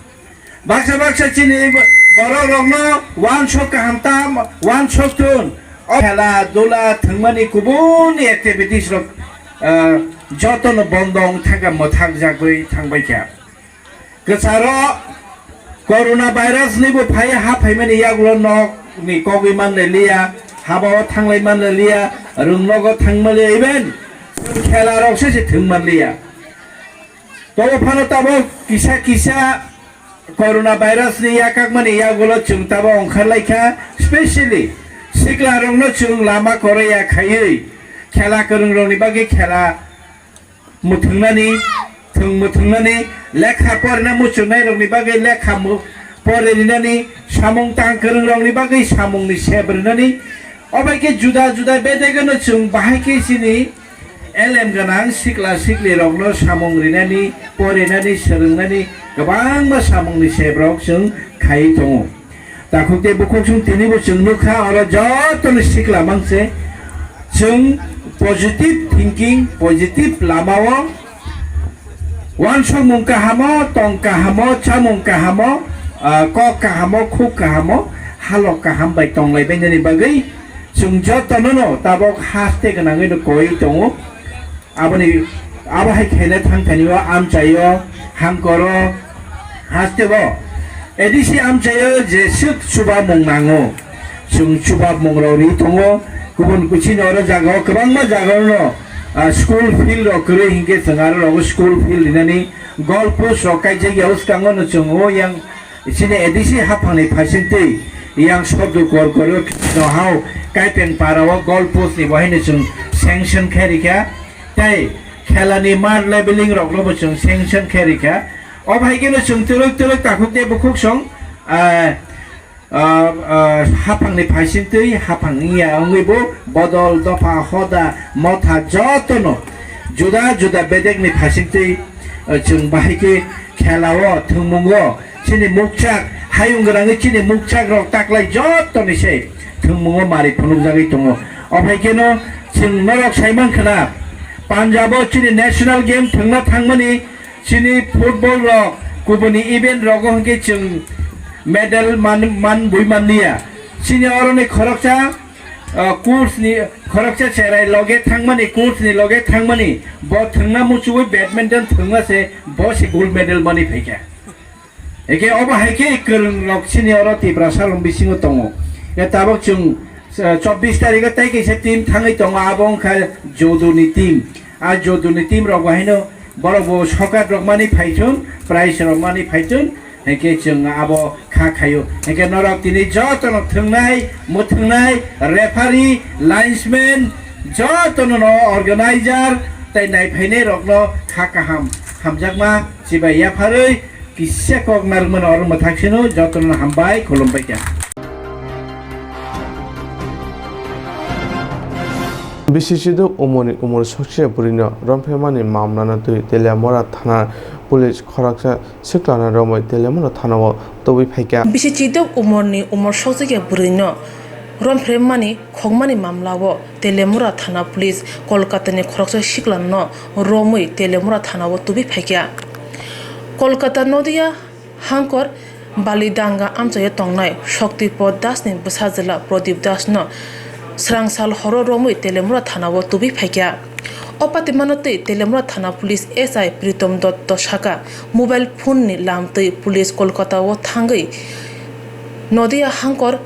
Baksa baksa chini borok rokno uansuk kaham ta uansuk thun. O khela dula thwngmani kubun activities rok, ah, jotono bondo wng thangkha, mwthakjagwi thangbaikha. Kwcharo corona virus ni bo phai ha phaimani yagulo nok ni kogwi manle liya, haba o thanglai manle liya, rwng nogo thangmale even khela rok se se thwng manliya. Tobo phano tabuk kisa kisa corona virus ni yakakmani yagulo chwng tabuk ongkharlaikha, specially sikla rokno chwng lama koroi ya khaiwi khela kwrwng rokni bagwi khela muthungnani, thwng muthungnani, lekha porina muchungnai rokni bagwi lekha mu-, pore rinani, samung tang kwrwng rokni bagwi samungni sep rinani, obai khe juda juda bedegeno chwng bahai khe chini elem gwnang sikla sikli rokno samung rinani, porinani, swrwngnani kwbangma samungni sep rok chwng khai tongo. Takhuk tei bukhuk chwng tinibo chwng nukha, oro jotoni sikla mangse chwng positive thinking, positive lamao uansukmung kahamo, tong kahamo, chamung kahamo, ah, kok kahamo, khuk kahamo, halok kaham bai tonglaibainani bagwi chwng jotonono tabok haste gwnangwino koi tongo. Aboni, abo hai khaina thang thani o amchaio, hangkoro, hasteo A D C amchaio jeswk chubamung nango. Chwng chubamung rok ri tongo. Kubun kuchini oro jagao, kwbangma jagao no, ah, school field rok kwrwi hinkhe chwng aro rogo school field rinani goal post rok kaijak ya, uskango no chwng o yang Chini A D C haphangni phaisingtwi yang soddo kor koro no hao kaipeng para o goal post ni bo haino chwng sanction khe rikha, tei khela ni mat leveling rok no bo chwng sanction khe rikha. O bai khe no chwng twrwk twrwk takhuk tei bukhuk song, ah, ah, ah, haphangni phaisingtwi haphang wngya wngwi bo bodol dopha hoda motha joto no juda juda bedek ni phaisingtwi, ah, chwng bahai khe khela o thwngmung o Chini mukchak, hayung gwnangwi chini mukchak rok taklai jottoni se thwngmungo mari phunukjagwi tongo. Ophai kheno chwng norok saiman khna, Punjab o chini national game thwngna thangmani chini football rok kubuni event rogo hwnkhe chwng medal man, man bui manliya. Chini oroni khoroksa, ah, coach ni khoroksa cherai loge thangmani, coach ni loge thangmani, bo thwngna muchugwi badminton thwngma se bo se gold medal mani phaikha. Eke obo hai khe kwrwng rok chini oro Tiprasa rok bisingo tongo. E tabok chwng, eh, chobbish tarikh o tei kaisa team thangwi tongo, abo wngkha Joduni team. A Joduni team rok bo haino borok bo sokat rok mani phaithun, prize rok mani phaithun, hai khe chwng abo kha khaio. Hai khe norok tini joto no thwngnai, mwthwngnai, referee, linesman, joto no, no organizer tei naiphainai rok no kha kaham, hamjakma, chibai yapharwi, Kisa kok narwkmani oro mwthaksino jotono hambai khulumbai kha. Bisi chiduk umorni umor sokse bwrwino romphemani mamlano twi Teliamura thana police khoroksa siklano romwi Teliamura thanao tubui phaikha. Bisi chiduk umorni umor sokjakya bwrwino romphemani khokmani mamlao Teliamura thana police Kolkatani khoroksa siklano romwi Teliamura thanao tubui phaikha. Kolkata Nodia Hangkor Balidanga amchaio tongnai Shaktipat Dasni bwsajwla Pradip Dasno swrang sal horo romwi Teliamura thanao tubui phaikha. O patimano twi Teliamura thana police S I Pritom Dotto sakha, mobile phone ni lamtwi police Kolkatao thangwi Nodia Hangkor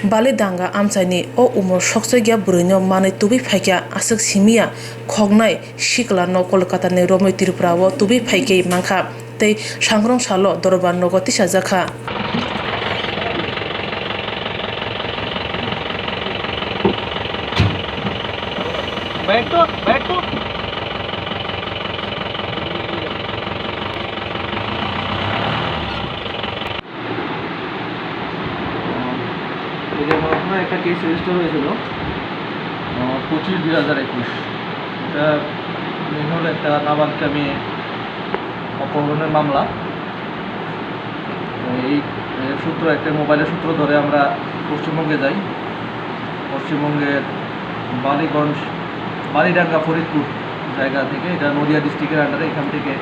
Balidanga amchaini o umor sokchokya bwrwino manwi tubui phaikha, aswk simiya khoknai sikla no Kolkata ni romwi Tripura o tubui phaikhe mankha tei sangrong salo dorbar nogo tisajakha. এই যে আমার ওখানে একটা case register হয়েছিল, আহ, পঁচিশ দুই হাজার একুশ। এটা মেইন হলো একটা নাবালিকা মেয়ে অপহরণের মামলা। এই, এর সূত্র, একটা মোবাইলের সূত্র ধরে আমরা পশ্চিমবঙ্গে যাই। পশ্চিমবঙ্গের বালিগঞ্জ, বালিডাঙ্গা, ফরিদপুর জায়গা থেকে, এটা নদিয়া ডিস্ট্রিক্টের আন্ডারে, এখান থেকে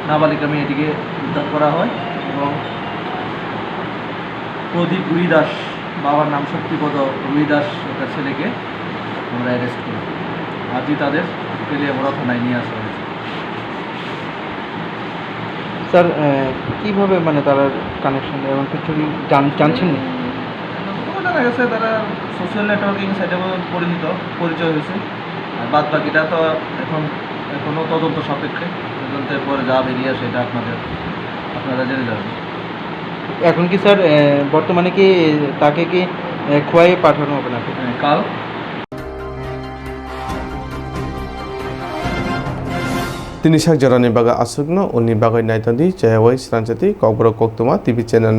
নাবালিকা মেয়েটিকে উদ্ধার করা হয় এবং প্রদীপ রুই দাস, বাবার নাম শক্তিপদ রুই দাস, ওটার ছেলেকে আমরা অ্যারেস্ট করি। আজই তাদের তেলিয়ামুড়া থানায় নিয়ে আসা হয়েছে। স্যার, আহ, কিভাবে মানে তারা কানেকশন এবং কিছু কি জান-, জানছেন নি? এখন তো জানা গেছে তারা সোশ্যাল নেটওয়ার্কিং সাইটে পরিচিত, পরিচয় হয়েছে। আর বাদ বাকিটা তো এখন, এখনো তদন্ত সাপেক্ষে, তদন্তের পরে যা বেরিয়ে আসে এটা আপনাদের, আপনারা জেনে যাবেন। এখন কি স্যার, আহ, বর্তমানে কি তাকে কি, আহ, খোয়াই পাঠানো হবে নাকি? হ্যাঁ, কাল। Tini sak jorani bagwi aswkno, uni bagwi naitokdi, chayawai sranchati Kokborok Koktwma T V channel no.